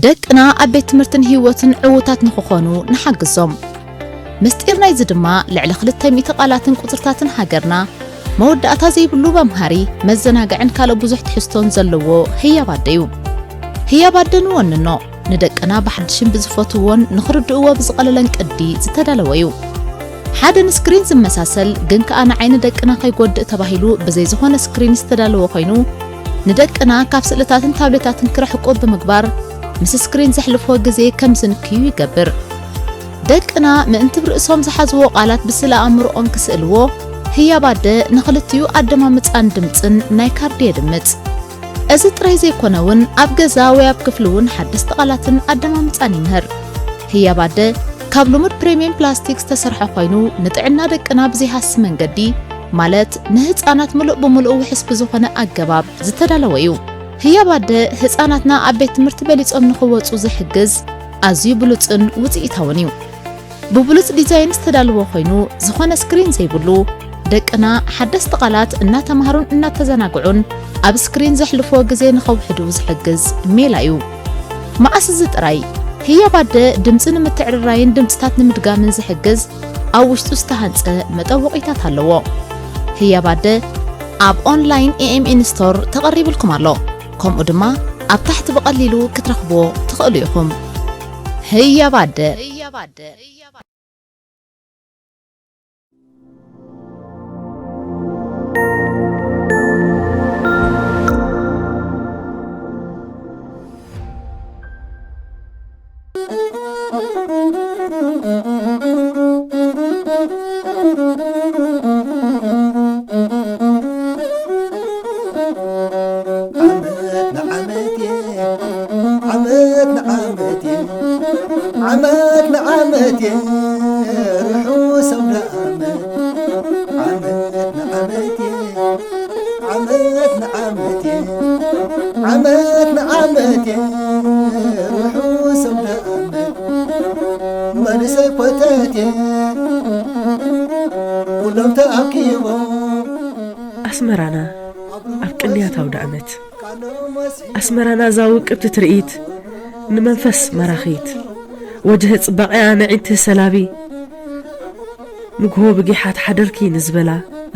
ደቅና ኣብ ቤት ትምህርትን ህይወትን ዕዉታት ንኽኾኑ ንሓግዞም። ምስጢር ናይዚ ድማ ልዕሊ ክልተ ሚእቲ ቃላትን ቁጽርታትን ሃገርና መወዳእታ ዘይብሉ መምሃሪ፣ መዘናግዕን ካልእ ብዙሕ ትሕዝቶን ዘለዎ ህያብ ኣደ እዩ። ህያብ ኣደ ንወንኖ፣ ንደቅና ብሓድሽን ብዝፈትውዎን ንኽርድእዎ ብዝቐለለን ቅዲ ዝተዳለወ እዩ። ሓደ ንስክሪን ዝመሳሰል ግን ከኣ ንዓይኒ ደቅና ከይጎድእ ተባሂሉ ብዘይ ዝኾነ ስክሪን ዝተዳለወ ኮይኑ፣ ንደቅና ካብ ስእልታትን ታብሌታትን ክርሕቁ ብምግባር ምስ ስክሪን ዘሕልፍዎ ግዜ ከም ዝንክዩ ይገብር። ደቅና ምእንቲ ብርእሶም ዝሓዝዎ ቃላት ብስእለ ኣእምሮኦም ክስእልዎ፣ ህያብ ኣደ ንኽልቲኡ ኣደማምጻን ድምጽን ናይ ካርዲ የድምጽ። እዚ ጥራይ ዘይኮነ እውን ኣብ ገዛ ወይ ኣብ ክፍሊ እውን ሓደስቲ ቃላትን ኣደማምጻን ይምህር። ህያብ ኣደ ካብ ልሙድ ፕሪምየም ፕላስቲክ ዝተሰርሐ ኮይኑ ንጥዕና ደቅና ብዘይሃሲ መንገዲ ማለት ንህጻናት ምሉእ ብምሉእ ውሕስ ብዝኾነ ኣገባብ ዝተዳለወ እዩ። ህያብ ኣደ ህጻናትና ኣብ ቤት ትምህርቲ በሊጾም ንኽወጹ ዝሕግዝ ኣዝዩ ብሉጽን ውጽኢታውን እዩ። ብብሉጽ ዲዛይን ዝተዳለወ ኮይኑ ዝኾነ ስክሪን ዘይብሉ፣ ደቅና ሓደስቲ ቃላት እናተማሃሩን እናተዘናግዑን ኣብ ስክሪን ዘሕልፍዎ ግዜ ንኸውሕዱ ዝሕግዝ ሜላ እዩ። መዓስ እዚ ጥራይ ህያብ ኣደ ድምጺ ንምትዕርራይን ድምጽታት ንምድጋምን ዝሕግዝ ኣብ ውሽጡ ዝተሃንጸ መጠወቒታት ኣለዎ። ህያብ ኣደ ኣብ ኦንላይን ኤኤምኤን ስቶር ተቐሪብልኩም ኣሎ። ከምኡ ድማ ኣብ ታሕቲ ብቐሊሉ ክትረኽብዎ ትኽእሉ ኢኹም። ህያብ ኣደ። ዓመት ንዓመት እየ፣ ዓመት ንዓመት እየ፣ ዓመት ንዓመት እየ፣ ርሑስ ኣውደ ዓመት። ዓመት ንዓመት እየ፣ ዓመት ንዓመት እየ፣ ዓመት ንዓመት እየ፣ ርሑስ ኣውደ ዓመት። መንእሰይ ኮተት እየ፣ ኩሎም ተኣኪቦም። ኣስመራና ኣብ ቅንያት ኣውደ ዓመት። ኣስመራና እዛ ውቅብቲ ትርኢት፣ ንመንፈስ ማራኺት፣ ወጅሀ ጽባቐያ ንዒንቲ ሰላቢ፣ ንግሆ ብጊሓት ሓደርኪ ንዝበላ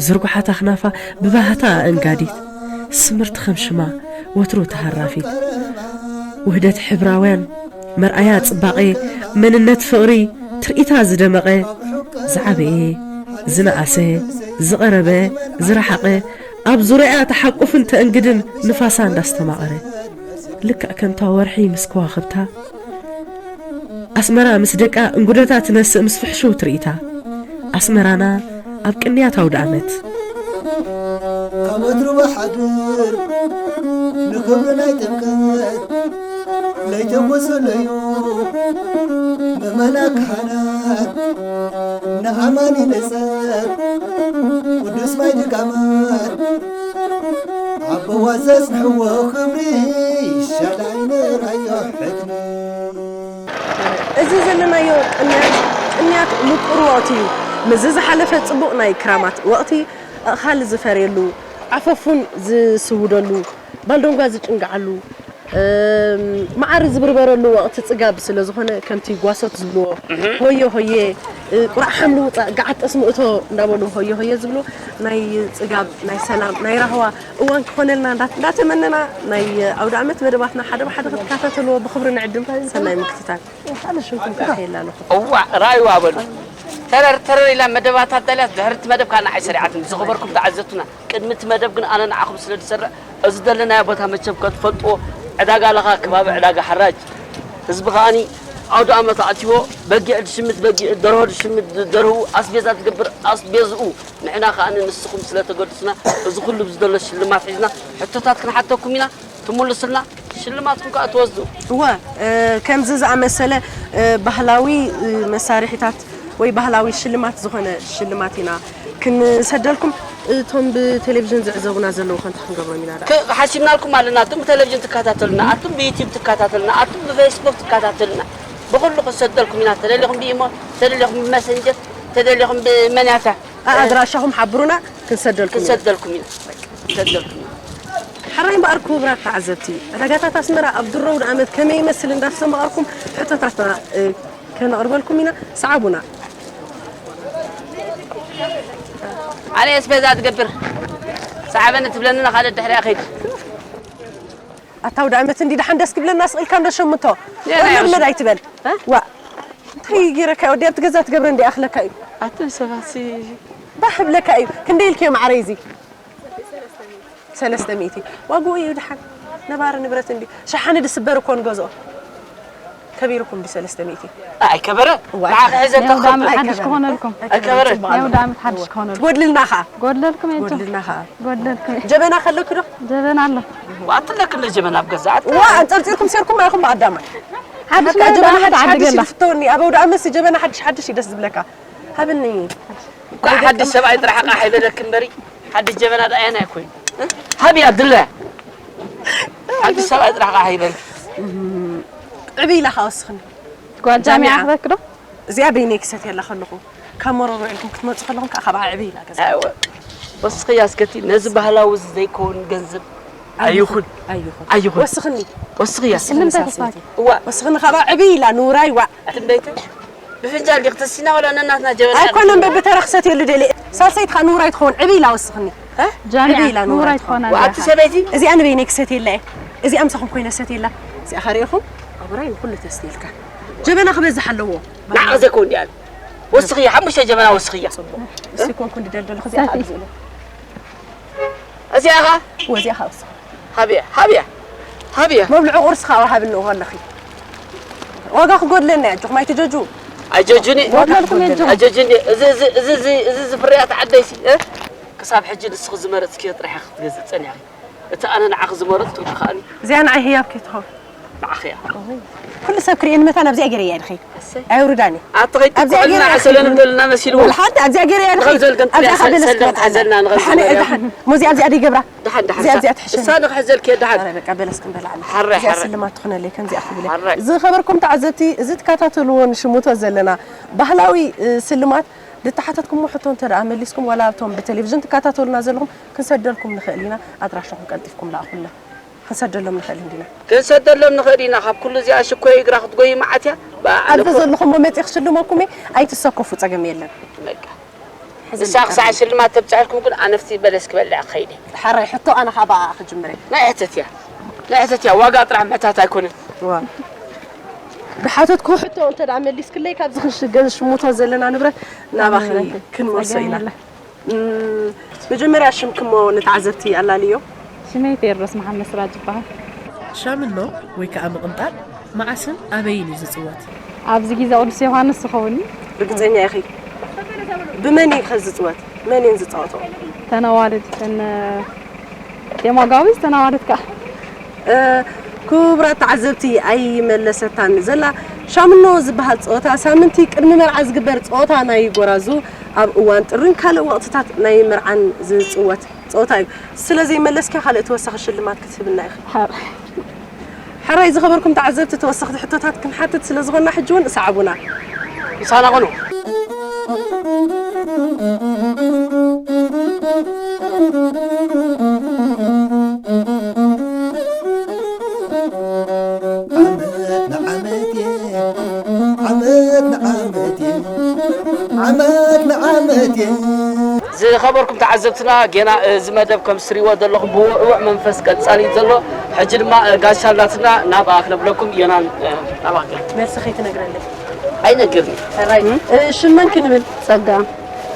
ዝርጉሓት ኣኽናፋ ብባህታ ኣእንጋዲት፣ ስምርቲ ከም ሽማ ወትሩ ተሃራፊት፣ ውህደት ሕብራውያን መርኣያ ጽባቐ፣ መንነት ፍቕሪ ትርኢታ ዝደመቐ፣ ዝዓበየ፣ ዝነኣሰ፣ ዝቐረበ፣ ዝረሓቐ፣ ኣብ ዙርያኣ ተሓቁፍን ተእንግድን ንፋሳ እንዳስተማቐረ፣ ልክዕ ከምታ ወርሒ ምስ ከዋኽብታ፣ ኣስመራ ምስ ደቃ እንጉደታ ትነስእ ምስ ፍሕሹው ትርኢታ። ኣስመራና ኣብ ቅንያት ኣውደ ዓመት። ካብ ወትሩ ብሓድር ንኽብሪ ናይ ጥምቀት ለይቲ ጉስል እዩ። ምእመናን ካህናት ንኣማኒ ንጸር ቅዱስ ማይ ድጋማት ኣቦዋ ዘጽንሕዎ ክብሪ ሻላይ ንራዮ ሕድሪ። እዚ ዘለናዮ ቅንያት፣ ቅንያት ምቁር ወቕቲ እዩ። ምስዚ ዝሓለፈ ጽቡቕ ናይ ክራማት ወቕቲ፣ ኣእኻል ዝፈርየሉ፣ ዓፈፉን ዝስውደሉ፣ ባልዶንጓ ዝጭንግዓሉ፣ እም፣ መዓር ዝብርበረሉ ወቕቲ ጽጋብ ስለ ዝኾነ፣ ከምቲ ጓሶት ዝብልዎ፣ እህ። ሆየ ሆየ፣ እ፣ ቁራዕ ሓምሊ ውጻእ፣ ገዓት ጠስሚ እቶ እንዳበሉ ሆየ ሆየ ዝብሉ፣ ናይ ጽጋብ፣ ናይ ሰላም፣ ናይ ራህዋ እዋን ክኾነልና እንዳ-፣ እንዳተመነና፣ ናይ ኣውደ ዓመት መደባትና ሓደ ብሓደ ክትከታተልዎ ብኽብሪ ንዕድም። ሰናይ ምክትታል። ኣነ ሽምኩም ከሓየላ ኣለኹ። እዋእ፣ ራእይዋ በሉ። ተረር ተረር ኢላ መደባታ ኣዳልያት፣ ድሕሪ እቲ መደብ ካኣ ንዓይ ሰሪዓትኒ። ዝኸበርኩም ተዓዘብትና፣ ቅድሚ እቲ መደብ ግን ኣነ ንዓኹም ስለ ዝሰርዕ፣ እዚ ዘለናዮ ቦታ መቸም ከትፈልጥዎ፣ ዕዳጋ ለኻ ከባቢ ዕዳጋ ሓራጅ። ህዝቢ ከኣኒ ኣውደ ኣመት ኣእትይዎ፣ በጊዕ ድሽምት በጊዕ፣ ደርሆ ድሽምት ደርሁ፣ ኣስቤዛ ትገብር ኣስቤዝኡ። ንሕና ከኣ ንስኹም ስለ ተገድሱና፣ እዚ ኩሉ ብዝደሎ ሽልማት ሒዝና፣ ሕቶታት ክንሓተኩም ኢና፣ ትምልሱልና፣ ሽልማትኩም ከኣ ትወስዱ። እወ፣ እ፣ ከምዚ ዝኣመሰለ፣ እ፣ ባህላዊ፣ እ፣ መሳርሒታት ወይ ባህላዊ ሽልማት ዝኾነ ሽልማት ኢና ክንሰደልኩም። እቶም ብቴሌቪዥን ዝዕዘቡና ዘለዉ ከ እንታይ ክንገብሮም ኢና ደኣ? ክ-፣ ሓሲብናልኩም ኣለና። ኣቱም ብቴሌቪዥን ትከታተሉና፣ ኣቱም ብዩቲዩብ ትከታተሉና፣ ኣቱም ብፌስቡክ ትከታተሉና፣ ብኹሉ ክንሰደልኩም ኢና። ተደሊኹም ብኢሞ፣ ተደሊኹም ብመሰንጀር፣ ተደሊኹም ብመን ያታ። ኣ-፣ ኣድራሻኹም ሓብሩና፣ ክንሰደልኩም ኢና። ክንሰደልኩም ኢና። ክንሰደልኩም ኢና። ሕራይ እምበኣር ክቡራት ተዓዘብቲ፣ ዕዳጋታት ኣስመራ ኣብ ድሮ ኣውደ ዓመት ከመይ ይመስል እንዳስተማቐርኩም ሕቶታትና፣ እ፣ ከነቕርበልኩም ኢና። ሰዓቡና። ኣነ ኣስቤዛ ትገብር ሰዓበኒ ትብለኒ፣ ካልእ ድሕሪኣ ከይድ። ኣታ ኣውደ ዓመት እንዲ ደሓን ደስ ክብለና ስቕ ኢልካ እንዶ ሸምቶ። ሌላ ወለድ ያውሽ። መድ ኣይትበል። እ? ዋ። እንታይ ገይረካ እዩ? ወዲ ኣብቲ ገዛ ትገብረ እንዲ ኣኽለካ እዩ። ኣትን ሰባት ሲ- ባህ ብለካ እዩ። ክንደይ ኢልክዮ ማዕረይ እዚ? ሰለስተ ሚእቲ። ዋግኡ እዩ ደሓን። ነባሪ ንብረት እንዲ። ሸሓኒ ድስበር እኮ ንገዝኦ። ከቢርኩም ዲ ሰለስተ ሚእቲ። ኣይከበረ። እዋ፣ ንዓኺ ሒዘ ናይ ኣውደ ዓመት ተኸብር። ሓድሽ ኣይከበረ። ክኾነልኩም። ኣይከበረ። ናይ ኣውደ ዓመት ሓድሽ ክኾነልኩም። ትጎድልልና ኸዓ። ጎድለልኩም እየ። ጎድልልና ኸዓ። ጎድለልኩም እየ። ጀበና ከለኪ ዶ? ጀበና ኣሎ። ዋትለክ እንደ ጀበና ኣብ ገዛ ኣት-፣ ዋ፣ ኣንጠልጢልኩም ሴርኩም ማይኹም ብኣዳማ። ሓድሽ በቃ ናይ ጀበና ወደ ዓመት ሓድሽ ሓድሽ ሓድሽ ገላ። ይፍተወኒ። ኣብ ኣውደ ዓመት ጀበና ሓድሽ ሓድሽ እዩ ደስ ዝብለካ። ሃብኒ። እኳ ሓድሽ ሰብኣይ ጥራሕ ቃሕ ይበለክ እምበሪ፣ ሓድሽ ጀበና ደኣ ኣየናይ ኮይኑ? እ? ሃብያ ድለ። ሓድሽ ሰብኣይ ጥራሕ ቃሕ ይበል። ዕብይ ኢላ ኸዓ ወስኽኒ። ጓል ጃሚዓ ጃሚዓ። ክበክ ዶ? እዚኣ በይነይ ክሰትየላ ከለኹ፣ ካብ መረሮ ኢልኩም ክትመጹ ከለኹም ከኣ ካብኣ ዕብይ ኢላ ገዛ። ኣይወ። ወስኽያ እስከቲ ነዚ ባህላዊ እዚ ዘይከውን ገንዘብ ኣይኹን። ኣይኹን። ኣይኹን። ወስኽኒ። ወስኽያ። ወስኽኒ እልምታ ሳልሰይቲ። ተስፋኪ። እዋ። ወስኽኒ ካብኣ ዕብይ ኢላ ንውራይ ዋዕ። ኣቲ እምበይቲ ብፍንጃል ዲኺ ተሲና ወላ ነናትና ጀበና? ኣይኮነን፣ በብተራ ክሰትየሉ ደልየ። ሳልሰይቲ ኸኣ ንውራይ ትኸውን፣ ዕብይ ኢላ ወስኽኒ። እ? ጃሚዓ፣ ዕብይ ኢላ ንውራይ ንውራይ ትኸውን። ትኾና ዋእ፣ ኣቲ እዚኣ። ሰበይቲ። እዚኣ ንበይነይ ክሰትየላ እየ። እዚኣ ምሳኹም ኮይነ ሰትየላ። እዚኣ ኸሪእኹም፣ ኣቡራይ ንኹሉ ተስትየልካ። ጀበና ክበዝሕ ኣለዎ። ንዓኺ ዘይኮን ድያ? ወስኽያ፣ ሓሙሽተ ጀበና ወስኽያ። ጽቡቕ። እስቲ ኮንኩ እንድደልደልኹ እዚኣ ኸኣ ሳልሰይቲ። እዚኣ። እዚኣ ኸ? ወዚኣ ኸኣ ውስኽ። ሃብያ፣ ሃብያ፣ ሃብያ። መብልዒ ቁርሲ ኸኣ ወሃብኒ እኮ ኣለኺ። ዋጋ ክጎድለና እያ፣ ኣጆኹም ኣይትጀጁ። ኣጀጁኒ። ዋጋ ክጎድለና። ኣጀጁኒ። እዚ፣ እዚ፣ እዚ፣ እዚ፣ እዚ፣ እዚ ፍርያት ዓደይሲ፣ እ? ክሳብ ሕጂ ንስኺ ዝመረጽክዮ ጥራሕ ክትገዝእ ጸኒሕኺ። እቲ ኣነ ንዓኺ ዝመረጽኩልኪ ከኣ እዚኣ ንዓይ ህያብ ከይትኸውን። ንዓኺ እያ። ኩሉ ሰብ ክርእየኒ መታን ኣብዚኣ ገይረ እያ ድኺ። እሰይ። ኣየውርዳኒ። ኣቲ ኣብዚኣ ከይትጥቕዕልና ገይረ እያ ዓሰለ ድኺ። ንብለልና መሲልዎ። ወላ ሓንቲ ኣብዚኣ ገይረ እያ ድኺ። ንኸም ዘልገን ኣብዚኣ ጥልያ ከኣ በለስ ሰልደን ክበልዓኒ። ትሕዘልና ንኸም ደሓን እያ ዝበለያ። ደሓን። ሞዚኣ ኣብዚኣ ደይ ገብራ። ደሓን፣ ደሓን። እዚኣ ኣብዚኣ ትሕሸኒ። እሳ ንኽሕዘልኪ እያ ደሓን። ኣረ በቃ በለስ ክንበልዓኒ። ሓራይ፣ እዚኣ ሓራይ። ስልማት ትኾነለይ ከምዚኣ ክብል እየ። ሓራይ። ዝኸበርኩም ተዓዘብቲ፣ እዚ ትከታተልዎ ንሽምቶ ዘለና ባህላዊ፣ እ፣ ስልማት ዝተሓተትኩምዎ ሕቶ እንተ ደኣ መሊስኩም፣ ዋላ ኣብቶም ብቴሌቪዥን ትከታተሉና ዘለኹም ክንሰደልኩም ንኽእል ኢና። ኣድራሻኹም ቀልጢፍኩም ለኣኹልና። ክንሰደሎም ንኽእል እንዲና። ክንሰደሎም ንኽእል ኢና። ካብ ኩሉ እዚኣ ሽኮይ እግራ ክትጎይ መዓት እያ። በኣ፣ ኣነ ኣብዚ እኮ ዘለኹሞ መፂእ ክሽልመኩም እየ። ኣይትሰከፉ፣ ፀገም የለን። በቃ። ሕዚ ንሳ ክሳዕ ሽልማት ተብፅሐልኩም ግን ኣነፍቲ በለስ ክበልዕ ክኸይድ እየ። ሓራይ ሕቶ ኣነ ካባኣ ክጅምር እየ። ናይ ሕተት እያ። ናይ ሕተት እያ። ዋጋ ጥራሕ ምሕታት ኣይኮነን። ዋ። ዝሓተትኩ ሕቶ እንተ ደኣ መሊስክለይ ካብዚ ክንሽ-፣ ገዝ ሽሙቶ ዘለና ንብረት ናባኺ ንብረት ክንመልሶ ኢና። ፀገም የለን። እም፣ መጀመርያ ሽምክሞ ንተዓዘብቲ ኣላልዮ። ሽመይ ቴድሮስ መሓመድ ስራጅ ይበሃል። ሻምኖ ወይ ከኣ ምቕንጣል መዓስን ኣበይን እዩ ዝጽወት? ኣብዚ ግዜ ቅዱስ ዮሃንስ ዝኸውን እዩ። ርግጸኛ ኢኺ? ብመን እዩ ከ ዝጽወት? መን እየን ዝጻወትኦ? ተን ኣዋልድ፣ ተን ዴማጋዊ፣ ተን ኣዋልድ ከኣ። እ፣ ክቡራት ተዓዘብቲ ኣይመለሰታን ዘላ። ሻምኖ ዝበሃል ጸወታ ሳምንቲ ቅድሚ መርዓ ዝግበር ጸወታ ናይ ጎራዙ፣ ኣብ እዋን ጥርን ካልእ ወቕትታት ናይ መርዓን ዝጽወት ጸወታ እዩ። ስለ ዘይመለስካ ካልእ ተወሳኺ ሽልማት ክትህብና ኢኺ። ሓራይ። ሕራይ ዝኸበርኩም ተዓዘብቲ፣ ተወሰኽቲ ሕቶታት ክንሓትት ስለ ዝኾንና፣ ሕጂ እውን ሰዓቡና። ምሳና ኹኑ። ዓመት ንዓመት እየ፣ ዓመት ንዓመት እየ፣ ዓመት ንዓመት እየ። ዝኸበርኩም ተዓዘብትና፣ ጌና እዚ መደብ ከም ስሪዎ ዘለኹም ብውዕውዕ መንፈስ ቀጻሊ ዘሎ። ሕጂ ድማ፣ እ፣ ጋሻ ኣላትና ናብኣ ክነብለኩም። ዮናን፣ እ፣ ናብኣ ገ-፣ መልሲ ከይትነግረለይ። ኣይነግርን። ሕራይ። እም? እ፣ ሽም መን ክንብል? ጸጋ።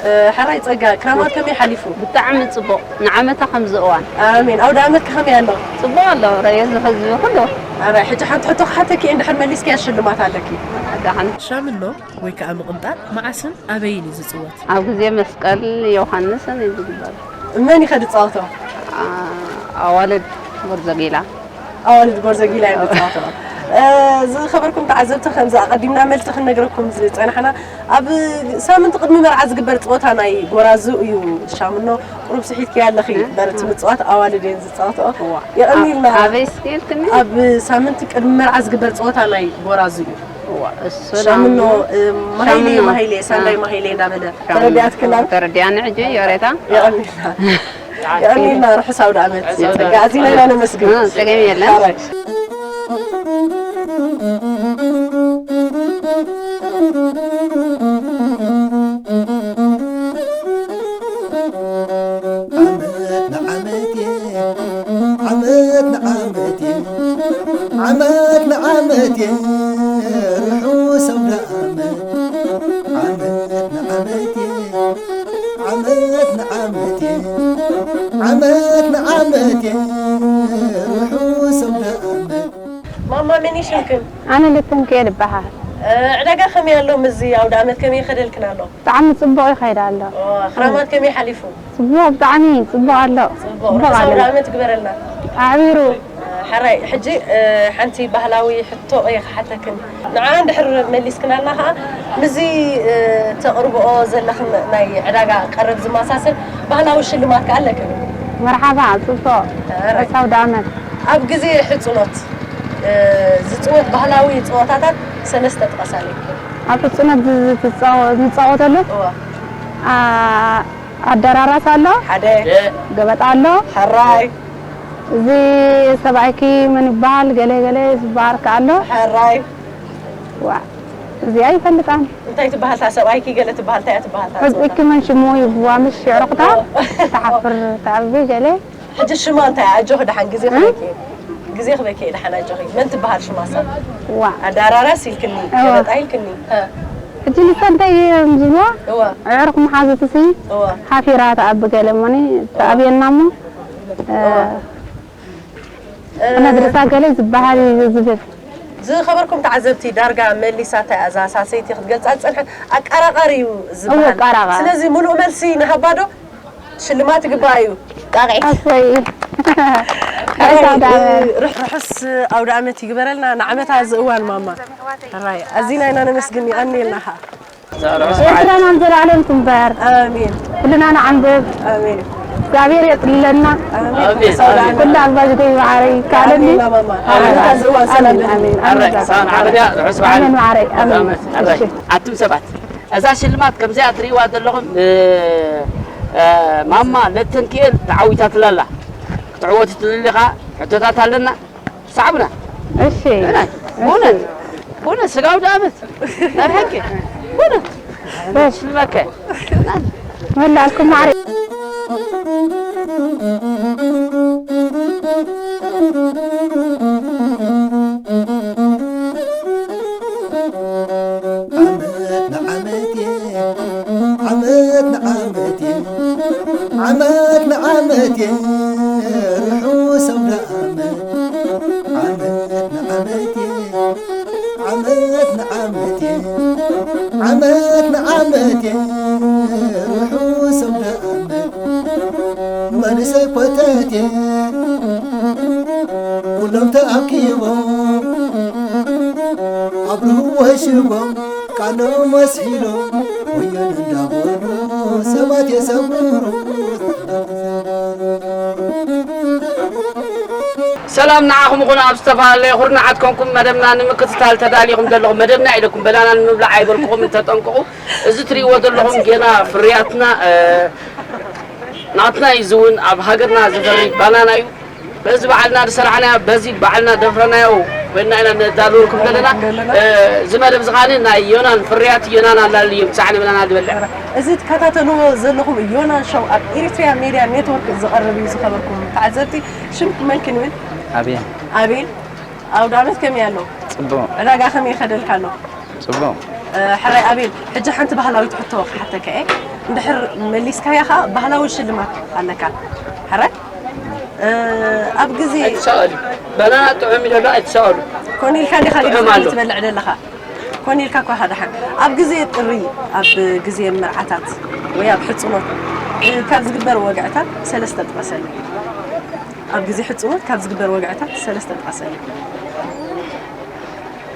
እ፣ ሕራይ ጸጋ፣ ክራማት ከመይ ሓሊፉ? ብጣዕሚ ጽቡቕ። ንዓመታ ከምዚ እዋን። ኣሜን። ኣውደ ዓመት ከ ከመይ ኣሎ? ጽቡቕ ኣሎ። ረየ ዝሕዝቢ ኩሉ። ሕራይ፣ ሕጂ ሓንቲ ሕቶ ክሓተኪ፣ እንድሕር መሊስኪያ ሽልማት ኣለኪ። ደሓን። ሻምኖ ወይ ከኣ ምቕንጣል መዓስን ኣበይን እዩ ዝጽወት? ኣብ ግዜ መስቀል ዮሃንስን እዩ ዝግበር። መን እዩ ከ ዝጻወቶ? ኣ-፣ ኣዋልድ ጎርዞ ጊላ። ኣዋልድ ጎርዞ ጊላ እዮም ዝጻወቶ። እ፣ ዝኸበርኩም ተዓዘብቲ፣ ከምዚ ኣቐዲምና መልሲ ክንነግረኩም ዝጸናሕና፣ ኣብ ሳምንቲ ቅድሚ መርዓ ዝግበር ጸወታ ናይ ጎራዙ እዩ። ሻምኖ፣ ቁሩብ ስሒትኪ ኣለኺ። እ? በረቲ ምጽዋት ኣዋልድ እየን ዝጻወትኦ። እዋ። የቐንየልና። ኣብ-፣ ኣበይ እስኪ ኢልክኒ? ኣብ ሳምንቲ ቅድሚ መርዓ ዝግበር ጸወታ ናይ ጎራዙ እዩ። እዋ፣ እሱ ሻምኖ፣ እ፣ ማሃይሌ፣ ሻምኖ። ማሃይሌ፣ ሳንዳይ እ። ማሃይሌ እንዳበለ ሻምኖ። ተረዲኣትክና? ተረዲኣኒ ሕጂ፣ ዮሬታ። የቐንየልና። የቐንየልና፣ ርሑስ ኣውደ ዓመት። ጸጋ ኣዚና ኢና ነመስግን። ጸገም የለን። ሓራይ። ዓመት ንዓመት እየ፣ ዓመት ንዓመት እየ፣ ዓመት ንዓመት እየ፣ ርሑስ ኣውደ ዓመት። ዓመት ንዓመት እየ፣ ዓመት ንዓመት እየ፣ ዓመት ንዓመት እየ፣ ርሑስ ኣውደ ዓመት። ማማ፣ መን እዩ ሽምክን? ኣነ ልትንክኤል እበሃል። እ፣ ዕዳጋ ከመይ ኣሎ? ምስዚ ኣውደ ዓመት ከመይ ይኸደልክን ኣሎ? ብጣዕሚ ጽቡቕ ይኸይድ ኣሎ። ኦ፣ ክራማት ከመይ ሓሊፉ? ጽቡቕ፣ ብጣዕሚ ጽቡቕ ኣሎ። ጽቡቕ። ጽቡቕ ርሑስ ኣሎ። ኣውደ ዓመት ይግበረልና። ኣዕቢሩ። እ፣ ሕራይ፣ ሕጂ፣ እ፣ ሓንቲ ባህላዊ ሕቶ እየ ክሓተክን። ንዓ እንድሕር መሊስክናልና ከኣ፣ ምስዚ፣ እ፣ ተቕርብኦ ዘለኽን ናይ ዕዳጋ ቀረብ ዝመሳሰል ባህላዊ ሽልማት ከኣ ኣለክን። መርሓባ፣ ጽቡቕ። ሕራይ። ርሑስ ኣውደ ዓመት። ኣብ ግዜ ሕጽኖት፣ እ፣ ዝጽወት ባህላዊ ጸወታታት ሰለስተ ጥቀሳለይ። ኣብ ሕጽኖት ዝ-፣ ዝትጻወ-፣ ዝጻወተሉ? እዋ። ኣ-፣ ኣደራራስ ኣሎ፣ ሓደ። ገበጣ ኣሎ። ሕራይ። እዚ ሰብኣይኪ መን ይበሃል? ገለ ገለ ዝበሃል ከ ኣሎ። ሕራይ። ዋ፣ እዚኣ ይፈልጣን። እንታይ ትበሃል እታ ሰብኣይኪ ገለ ትበሃል? እንታይ እያ ትበሃል እታ ጸወታ? ሕጽኪ መን ሽሙ ይብዋ፣ ምሽ ሽዕርኽታ ኦ። ትሓፍር፣ ትዓቢ ገለ። ሕጂ ሽማ እንታይ? ኣጆኺ ደሓን ግዜ እ? ክበኪ። ግዜ ክበኪ ደሓን ኣጆኺ። መን ትበሃል ሽማ እሳ? ዋ። ኣዳራራስ ኢልክኒ፣ እዋ። ገበጣ ኢልክኒ። እ። ሕጂ ንሳ እንታይ እዮም ዝብልዋ? እዋ። ኣዕሩኽ መሓዙትሲ እዋ። ሓፊራ ትኣቢ ገለ እሞኒ፣ ትኣብየና እሞ፣ እ፣ እዋ። እ፣ ክነግርሳ ገለ ዝበሃል እዩ ዝብል። ዝኸበርኩም ተዓዘብቲ፣ ዳርጋ መሊሳታ እያ እዛ ሳሰይቲ ክትገልጻ ዝጸንሐት። ኣቃራቃሪ እዩ ዝበሃል። እወ፣ ኣቃራቃሪ። ስለዚ ምሉእ መልሲ ንሃባ ዶ? ሽልማት ይግባእ እዩ። ጣቕዒት። ኣሰይ። ርሑስ ኣውደ ዓመት። ርሑስ ኣውደ ዓመት ይግበረልና ንዓመታ እዚ እዋን ማማ። ሕራይ፣ ኣዚና ኢና ነመስግን፣ የቐንየልና ኸኣ። ርሑስ በዓል። ኤርትራና ንዘለዓለም ትንበር። ኣሜን። ኩልና ንዓንብብ። ኣሜን። እግዚኣብሔር የጽልለና። ኣሜን። ኩሉ ኣዝማድ ይጎይ መዓረይ ይከኣለኒ። ኣሜን ማማ። ንዓመታ እዚ እዋን ሰላም ኣሜን፣ በል። ኣሜን፣ ኣሜን። ሕራይ፣ ሰላም ዓረብያ፣ ርሑስ በዓል። ኣሜን መዓረይ፣ ኣሜን። ኣውደ ዓመት። እሺ። ኣቱም ሰባት፣ እዛ ሽልማት ከምዚኣ ትርእይዋ ዘለኹም፣ እ፣ እ፣ ማማ ለተንክኤል ተዓዊታትላ ኣላ። ክትዕወት ትደሊ ኢኻ፣ ሕቶታት ኣለና። ሰዓቡና። እሺ። ናይ፣ እሺ። ብእውነት፣ ብእውነት ስጋዊ ደኣመት። ናይ ብሓቂ፣ ብእውነት። እሺ። ሽልማከ። መላልኩም ማዕረ። ዓመት ንዓመት እየ፣ ዓመት ንዓመት እየ፣ ዓመት ንዓመት እየ፣ ርሑስ ኣውደ ዓመት። ዓመት ንዓመት እየ፣ ዓመት ንዓመት እየ፣ ዓመት ንዓመት እየ፣ ርሑስ ኣውደ ዓመት። መንእሰይ ኮተቴ ኩሎም ተኣኪቦም ኣብርህዎ ሽቦም ቃሎም ኣስሒሎም ወዮን እንዳበሉ ሰባት የሰምሩ። ሰላም ንዓኹም ይኹን። ኣብ ዝተፈላለየ ኩርናዓት ኮንኩም መደብና ንምክትታል ተዳሊኹም ዘለኹም፣ መደብና ኢለኩም በናና ንምብላዕ ኣይበልኩኹም፣ እንተጠንቅቑ። እዚ ትርእይዎ ዘለኹም ጌና ፍርያትና፣ እ፣ ናትና እዩ። እዚ እውን ኣብ ሃገርና ዝፈሪ ባናና እዩ። በዚ ባዕልና ዝሰራሕናዮ፣ በዚ ባዕልና ዘፍረናዮ ኮይንና ኢና ነዳልወልኩም ዘለና። እ፣ እዚ መደብ እዚ ኸዓኒ ናይ ዮናን ፍርያት፣ ዮናን ኣላልዩ ምሳዕ ንብለና ዝበልዕ። እዚ ትከታተልዎ ዘለኹም ዮናን ሾው ኣብ ኤሪትሪያ ሜድያ ኔትወርክ ዝቐርብ እዩ። ዝኸበርኩም ተዓዘብቲ፣ ሽምኩም መን ክንብል? ኣቤል። ኣቤል፣ ኣውደ ዓመት ከመይ ኣሎ? ጽቡቕ። ዕዳጋ ከመይ ይኸደልካ ኣሎ? ጽቡቕ። እ፣ ሕራይ ኣቤል፣ ሕጂ ሓንቲ ባህላዊት ሕቶ ክሓተካ እየ። እንድሕር መሊስካያ ኸኣ ባህላዊ ሽልማት ኣለካ። ሕራይ? እ፣ ኣብ ግዜ ኣይትሳቐሉ። በናና ጥዑም እዩ ዘሎ፣ ኣይትሳቐሉ። ኮነ ኢልካ ዲኻ ጥዑም ኣሎ። ትበልዕ ዘለኻ? ኮነ ኢልካ እኳ ደሓን። ኣብ ግዜ ጥሪ፣ ኣብ ግዜ መርዓታት ወይ ኣብ ሕጽኖት፣ እ፣ ካብ ዝግበር ወግዕታት ሰለስተ ጥቀሰሉ። ኣብ ግዜ ሕጽኖት ካብ ዝግበር ወግዕታት ሰለስተ ጥቀሰሉ።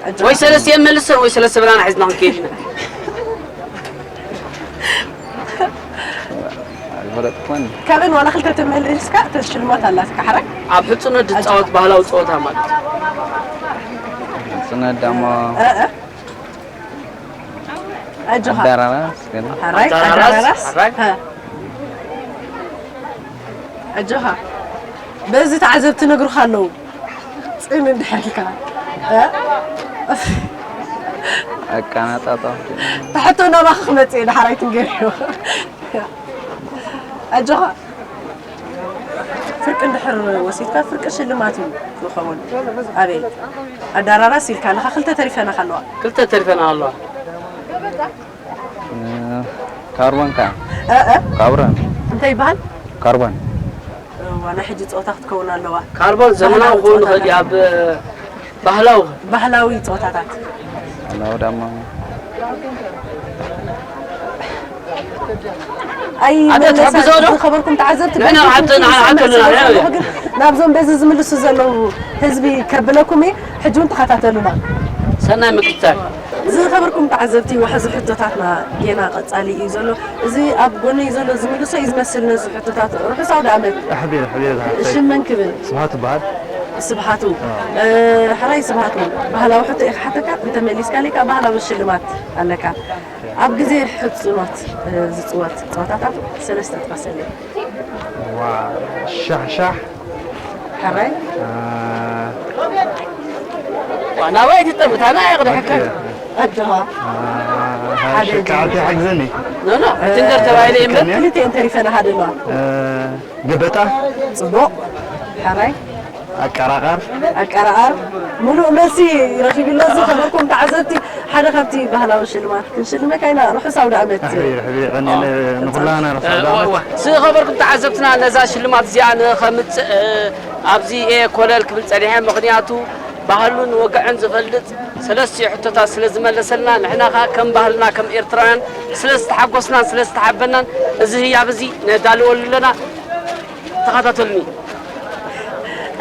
ኣጆኻ። ወይ ሰለስተ የመልሰን ወይ ሰለስተ በናና ሒዝና ክንከይድ ኢና። ኣይፈለጥኩን። ካብን ዋላ ክልተ ተመሊስካ፣ እተን ሽልማት ኣላትካ፣ ሕራይ? ኣብ ሕጽኖት ዝጻወት ኣጆኻ። ባህላዊ ጸወታ ማለት እዩ። ሕጽኖት ደሞ እ፣ እ። ኣጆኻ። ኣደራራስ ግን። ሕራይ፣ ኣደራራስ፣ ኣደራራስ። ሕራይ። ሀ። ኣጆኻ፣ በዚ ተዓዘብቲ ነግሩኻ ኣለዉ። ጽን እንድሕር ኢልካ፣ እ? ኣቀማጣጣ። ትሕቶ ናባኻ ክመጽእ እዩ፣ ደሓር ኣይትንገርዮ። ኣጆኻ፣ ፍርቂ እንድሕር ወሲድካ፣ ፍርቂ ሽልማት እዩ ዝኸውን። ኣበይ? ኣዳራራስ ኢልካ ኣለኻ፣ ክልተ ተሪፈናኻ ኣለዋ። ክልተ ተሪፈና ኣለዋ። ካርቦን ከ? እ፣ እ? ካብረን እንታይ ይበሃል? ካርቦን። እዋ፣ ናይ ሕጂ ጸወታ ክትከውን ኣለዋ። ካርቦን ዘመናዊ ባህላዊ ክኸውን ይኽእል እዩ። ጸወታታት። ኣብ ባህላዊ ባህላዊ ጸወታታት። ኣላው ዳማ። ኣይ ኣደ መለሳ፣ ትሕግዞ ዶ? ዝኸበርኩም ተዓዘብቲ፣ ንሕና በዚ ሓንቲ ሕጂ ንዓ-፣ ሓንቲ ዝሰምዕ ንዓ-፣ ዘሎ ግን ናብዞም በዚ ዝምልሱ ዘለዉ ህዝቢ ከብለኩም እየ። ሕጂ እውን ተኸታተሉና። ሰናይ ምክትታል። ዝኸበርኩም ተዓዘብቲ፣ ዋሕዚ ሕቶታትና ጌና ቀጻሊ እዩ ዘሎ። እዚ ኣብ ጎነይ ዘሎ ዝምልሶ እዩ ዝመስል ነዚ ሕቶታት። ርሑስ ኣውደ ዓመት። ኣሕቢር፣ ኣሕቢር፣ ዝሓፍተይ። ሽም መን ክብል? ስብሃት ትበሃል። ስብሃቱ። እ፣ ሕራይ ስብሃቱ፣ ባህላዊ ሕቶ እየ ክሓተካ፣ እንተመሊስካለይ ከኣ ባህላዊ ሽልማት ኣለካ። ኣብ ግዜ ሕጽኖት፣ እ፣ ዝጽወት ጸወታታት ሰለስተ ጥቐሰለይ። ዋ፣ ሻሕሻሕ። ሕራይ። አ፣ ናባይ ትጠምት፣ ኣና እየ ቅድሕካ። ኣጆኻ። አ፣ ሽቃዕቲ ሓግዘኒ። ኖ፣ ኖ፣ ሕትንገር ተባሂለ እየ እምበር። ክልቲኤን ተሪፈና ሓደ ኣለዋ። አ፣ ገበጣ። ጽቡቕ። ሕራይ። ኣቀራቐር። ኣቀራቐር። ምሉእ መልሲ ረኺቡ ኣሎ። ዝኸበርኩም ተዓዘብቲ፣ ሓደ ካብቲ ባህላዊ ሽልማት ክንሽልመካ ኢና። ርሑስ ኣውደ ዓመት። ሕቢር፣ ሕቢር፣ ቀኒለ ንኹላና ርሑስ ኣውደ ዓመት። ዝኸበርኩም ተዓዘብትና፣ ነዛ ሽልማት እዚኣ ንኸምጽእ፣ እ፣ ኣብዚ እየ ኮለል ክብል ጸኒሐ። ምኽንያቱ ባህሉን ወግዕን ዝፈልጥ ሰለስቲኡ ሕቶታት ስለ ዝመለሰልና፣ ንሕና ኸኣ ከም ባህልና ከም ኤርትራውያን ስለ ዝተሓጎስናን ስለ ዝተሓበናን፣ እዚ ህያብ እዚ ነዳልወሉ ኣለና። ተኸታተሉኒ።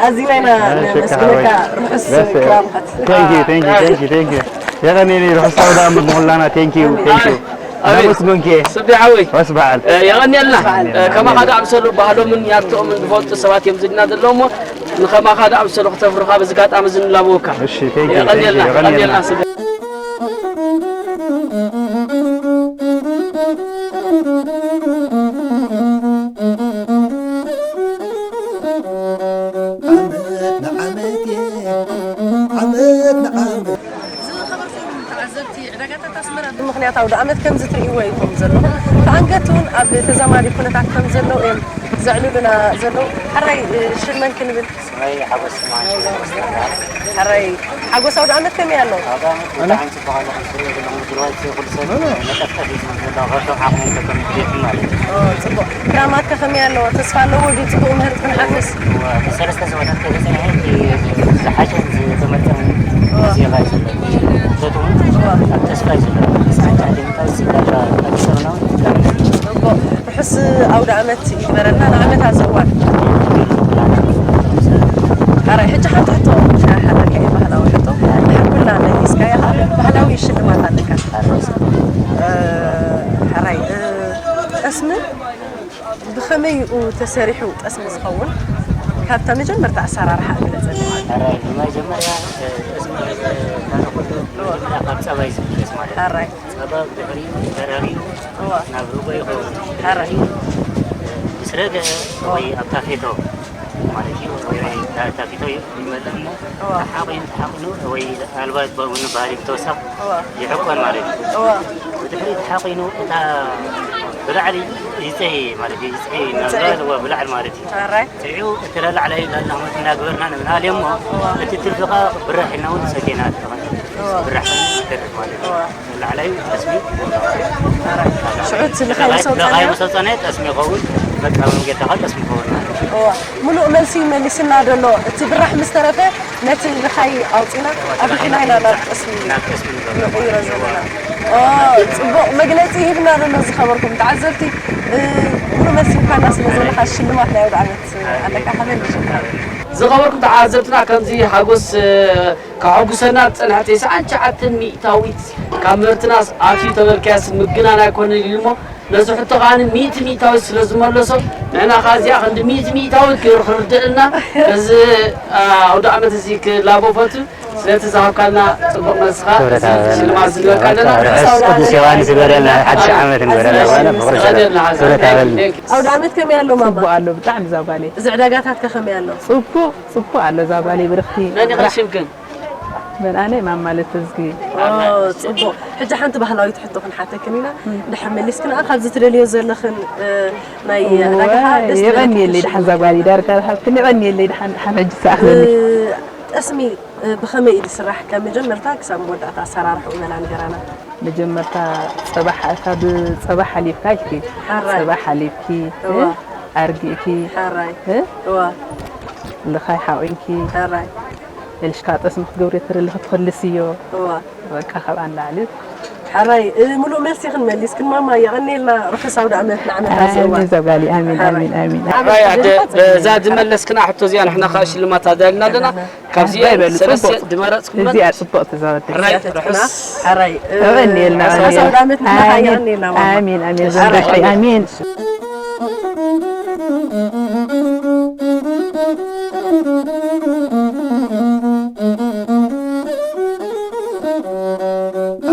ኣዚና ኢና ነመስግነካ። ርሑስ ክራምኸት። Thank you, thank you, thank you, thank you. የቐኔኒ ርሑስ ኣውደ ዓመት ንኹላና። Thank you, thank you። ኣሜን። ዳመስጎንኪ። ስቢ ሓወይ። ርሑስ በዓል። እ፣ የቐንየልና። እ፣ ከማኻ ደኣምሰሉ ባህሎምን ያትኦምን ዝፈልጡ ሰባት እዮም ዝድና ዘለዉ እሞ፣ ንኸማኻ ደኣምሰሉ ክተፍርኻ በዚ ኣጋጣሚ እዚ ንላበወካ። እሺ፣ thank you, thank you። የቐንየልና፣ የቐንየልና። የቐንየልና ስቢ። ዓመት ንዓመት እየ፣ ዓመት ንዓመት። ዝኸበርኩም ተዓዘብቲ፣ ዕዳጋታት ኣስመራ ብምኽንያት ኣውደ ዓመት ከምዚ ትርእይዎ ኢኹም ዘለኹም። ተኣንገድቲ እውን ኣብ ተዛማዲ ኩነታት ከም ዘለዉ እዮም ዘዕልሉና ዘለዉ። ሕራይ፣ እ፣ ሽመን ክንብል? ስመይ ሓጎስ ማንሽ ይበሃል። ሕራይ፣ ሓጎስ ኣውደ ዓመት ከመይ ኣሎ? ኣውደ ዓመት ብጣዕሚ ጽቡቕ ኣሎ። ከም ትርእዮ ዘለኹም፣ ብድርባይ ኩሉ ሰብ ነጠፍጠፍ እዩ ዝብል ዘሎ። ከከም ዓቕሞም፣ ከከም ድሌቶም ማለት እዩ። ኦ፣ ጽቡቕ። ክራማትከ ከመይ ኣለዎ? ተስፋ ኣለዎ ድዩ ጽቡቕ ምህርቲ ክንሓፍስ? እወ፣ ብሰለስተ ዞባታት ከይተጸንሐ፣ እቲ ዝሓሸን ዝተመርጸን ዜጋ እዩ ዘሎ። ህዝብታት እውን ኣብ ተስፋ እዩ ዘሎ። ሰዓት ሸውዓተ ምእታው ዝዳሎ፣ ኣዲስ ኣበባ እውን ዝዳሎ። ጽቡቕ። ርሑስ ኣውደ ዓመት ይግበረልና ንዓመታ እዚ እዋን። ሕራይ፣ ሕጂ ሓንቲ ሕቶ ክሓተካ እየ፣ ባህላዊ ሕቶ። ድሕር ኩላ መሊስካያ ኸዓ ባህላዊ ሽልማት ኣለካ። እ፣ ሕራይ፣ እ፣ ጠስሚ ብኸመይ እዩ ተሰሪሑ ጠስሚ ዝኸውን? ካብታ መጀመርታ ኣሰራርሓ ግለጸልና። ሕራይ፣ ብመጀመርያ፣ እ፣ ጠስሚ፣ እ፣ ካብ ኩሉ መጀመርያ ካብ ጸባ እዩ ዝብገስ ማለት እዩ። ሕራይ። ጸባ ብድሕሪኡ ተረሪኡ እዋ። ናብ ርጎ ይኸውን። ሕራይ። ብድሕሪኡ፣ እ፣ ምስ ረገ ወይ ኣብ ታፌቶ ማለት እዩ፣ ወይ፣ ወይ ታ-፣ ታፌቶ ይመልእ እሞ እዋ። ተሓቒኑ፣ ተሓቒኑ ወይ ኣልባ በውን ባህሪ ብተወሳኺ እዋ። ይሕቆን ማለት እዩ። እዋ። ብድሕሪኡ ተሓቒኑ እታ ብላዕሊ ይጸይ ማለት እዩ። ይጸይ ይጸይ። ናብዛ እዋ ብላዕሊ ማለት እዩ። ሕራይ። ጽዒኡ እቲ ላዕላይ ላልና እንዳግበርና ንብልሃልዮ እሞ እዋ። እቲ ትርፊ ኸኣ ብራሕ ኢልና እውን ሰጌና ትኾን። እዋ። ብራሕ ይደርፍ ማለት እዩ። እዋ። ላዕላይ ጠስሚ ሽዑ እቲ ልኻይ ምስ ኣውጻና? ልኻይ ምስ ኣውጻና ጠስሚ ይኸውን። በቃ መንገዲ ኸኣ ጠስሚ ይኸውን ማለት እዩ። እዋ፣ ምሉእ መልሲ መሊስና ደሎ። እቲ ብራሕ ምስ ተረፈ ነቲ ልኻይ ኣውጺና ኣፍሊሕና ኢና ናብ ጠስሚ ናብ ጠስሚ ንገብሮ ንቕይሮ ማለት እዩ። ዘለና። ኦ፣ ጽቡቕ መግለጺ ሂብና ደሎ ዝኸበርኩም ተዓዘብቲ። እ፣ ምሉእ መልሲ ሂብካና ስለ ዘለኻ ሽልማት ናይ ኣውደ ዓመት ኣለካ። ሓበን ይሽልካ። ዝኸበርኩም ተዓዘብትና፣ ከምዚ ሓጎስ፣ እ፣ ከሐጉሰና ዝጸንሐ ተስዓን ትሽዓተን ሚእታዊት ካብ ምህርትናስ ኣትዩ ተበልካያስ ምግናን ኣይኮነን ኢሉ እሞ፣ ነዚ ሕቶ ከኣ ሚእቲ ሚእታዊት ስለ ዝመለሶ፣ ንሕና ከኣ እዚኣ ክንዲ ሚእቲ ሚእታዊት ገይሩ ክርድእልና፣ እዚ፣ እ፣ ኣውደ ዓመት እዚ ክላቦ ፈትዩ። ነቲ ዝሃብካና ጽቡቕ መልስኻ፣ ክብረት እዚ ኣበል። ሽልማት ዝግበርካ ዘለና ርሑስ ርሑስ ኣውደ ዓመት ቅዱስ ዮሃንስ ይበለልና። ሓድሽ ዓመት ንበረልና። ኣሜን። ብኽብሪ ሰላም። ይስቀለልና። ክብረት ኣበል። ኣሜን። Thank you። ኣውደ ዓመት ከመይ ኣሎ ማማ? ጽቡቕ ኣሎ፣ ብጣዕሚ እዛ ጓለይ። እዚ ዕዳጋታት ከ ከመይ ኣሎ? ጽቡቕ፣ ጽቡቕ ኣሎ እዛ ጓለይ ብርኽቲ። መን ኢኻ ሽምክን? መን ኣነ? ማማ ለተዝጊ። ኦ፣ ጽቡቕ። ሕጂ ሓንቲ ባህላዊት ሕቶ ክንሓተክን ኢና። እም። ድሕሪ መሊስክን፣ ኣ፣ ካብዚ ትደልዮ ዘለኽን፣ እ፣ ናይ እወ፣ ዕዳጋኻ ደስ ዝበለኪ የቐንየለይ ክሽምኪ። ድሓን እዛ ጓለይ ዳርጋ ሃብክን የቐንየለይ ድሓን፣ ድሓን ሕጂ ሰኣኽለኒ። እ፣ ጠስሚ እ፣ ብኸመይ እዩ ዝስራሕ? ካብ መጀመርታ ክሳብ መወዳእታ ኣሰራርሕኡ በላ ንገራና። መጀመርታ ጸባ ሓ-፣ ካብ ጸባ ሓሊብካ ኢልኪ፣ ሕራይ። ጸባ ሓሊብኪ፣ እዋ። እ፣ ኣርጊእኪ፣ ሕራይ። እ፣ እዋ። ልኻይ ሓቒንኪ፣ ሕራይ። እልሽካ ጠስሚ ክትገብሪ ትርልኺ ትኽልስዮ። እዋ። በቃ ካብኣ ንላዕሊ። ሕራይ፣ እ፣ ምሉእ መልሲ ክንመሊስ፣ ግን ማማ የቐንየልና፣ ርሑስ ኣውደ ዓመት ንዓመታ ኣሜን፣ ዘዋ። ዘጋሊ፣ ኣሜን፣ ሕራይ። ኣሜን፣ ኣሜን። ኣበይ ሕራይ፣ ኣደ፣ ዘርካ በዛ ዝመለስክና ሕቶ እዚኣ ንሕና ከኣ ሽልማት ኣዳልና ኣለና። ካብዚኤን ኣባይ በሉ፣ ሰለስተ ጽቡቕ። ድመረጽኩመን። እዚኣ ጽብቕቲ ዘወደይ። ሕራይ፣ ርሑስ። ሕራይ፣ እ፣ የቐንየልና፣ ርሑስ ኣሜን። ኣውደ ዓመት ንዓኻ ኣሜን። የቐንየልና፣ ማማ። ኣሜን፣ ኣሜን፣ ሕራይ። ዘወደይ፣ ኣሜን።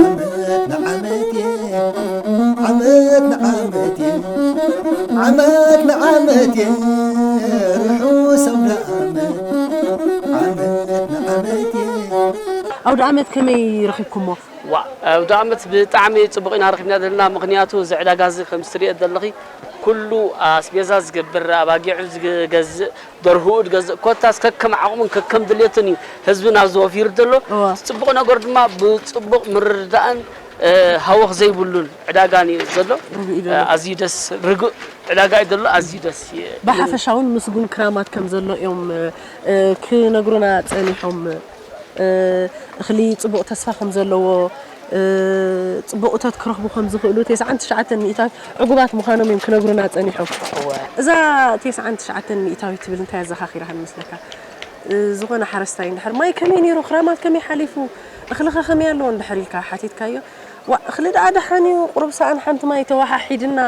ዓመት ንዓመት እየ፣ ዓመት ንዓመት እየ፣ ዓመት ንዓመት እየ፣ ርሑስ ኣውደ ዓመት፣ ዓመት ንዓመት እየ። ኣውደ ዓመት ከመይ ረኺብኩሞ? ዋ፣ ኣውደ ዓመት ብጣዕሚ ጽቡቕ ኢና ረኺብና ዘለና፣ ምኽንያቱ እዚ ዕዳጋ እዚ ከም እትርእዮ ዘለኺ ኩሉ ኣስቤዛ ዝገብር፣ ኣባጊዑ ዝገዝእ፣ ደርሁኡ ዝገዝእ፣ ኮታስ ከከም ዓቕሙን ከከም ድሌቱን እዩ ህዝብና ኣብዚ ወፊሩ ዘሎ። እዋ። ጽቡቕ ነገር ድማ ብጽቡቕ ምርድዳእን፣ እ፣ ሃወኽ ዘይብሉን ዕዳጋን እዩ ዘሎ። ርጉእ እዩ ዘሎ። እ፣ ኣዝዩ ደስ ርጉእ ዕዳጋ እዩ ዘሎ፣ ኣዝዩ ደስ ይ-፣ ብሓፈሻውን ምስጉን ክራማት ከም ዘሎ እዮም፣ እ፣ ክነግሩና ጸኒሖም። እ፣ እኽሊ ጽቡቕ ተስፋ ከም ዘለዎ፣ እ፣ ጽቡቕ እቶት ክረኽቡ ከም ዝኽእሉ፣ ተስዓን ትሽዓተን ሚእታዊት ዕጉባት ምዃኖም እዮም ክነግሩና ጸኒሖም። እወ። እዛ ተስዓን ትሽዓተን ሚእታዊት ትብል እንታይ ኣዘኻኺራኻ ይመስለካ? እ፣ ዝኾነ ሓረስታይ እንድሕር፣ "ማይ ከመይ ነይሩ? ክራማት ከመይ ሓሊፉ? እኽልኸ ከመይ ኣሎ?" እንድሕር ኢልካ ሓቲትካዮ፣ "ዋእ፣ እኽሊ ደኣ ደሓን እዩ፣ ቁሩብ ሰኣን ሓንቲ ማይ ተወሓሒድና"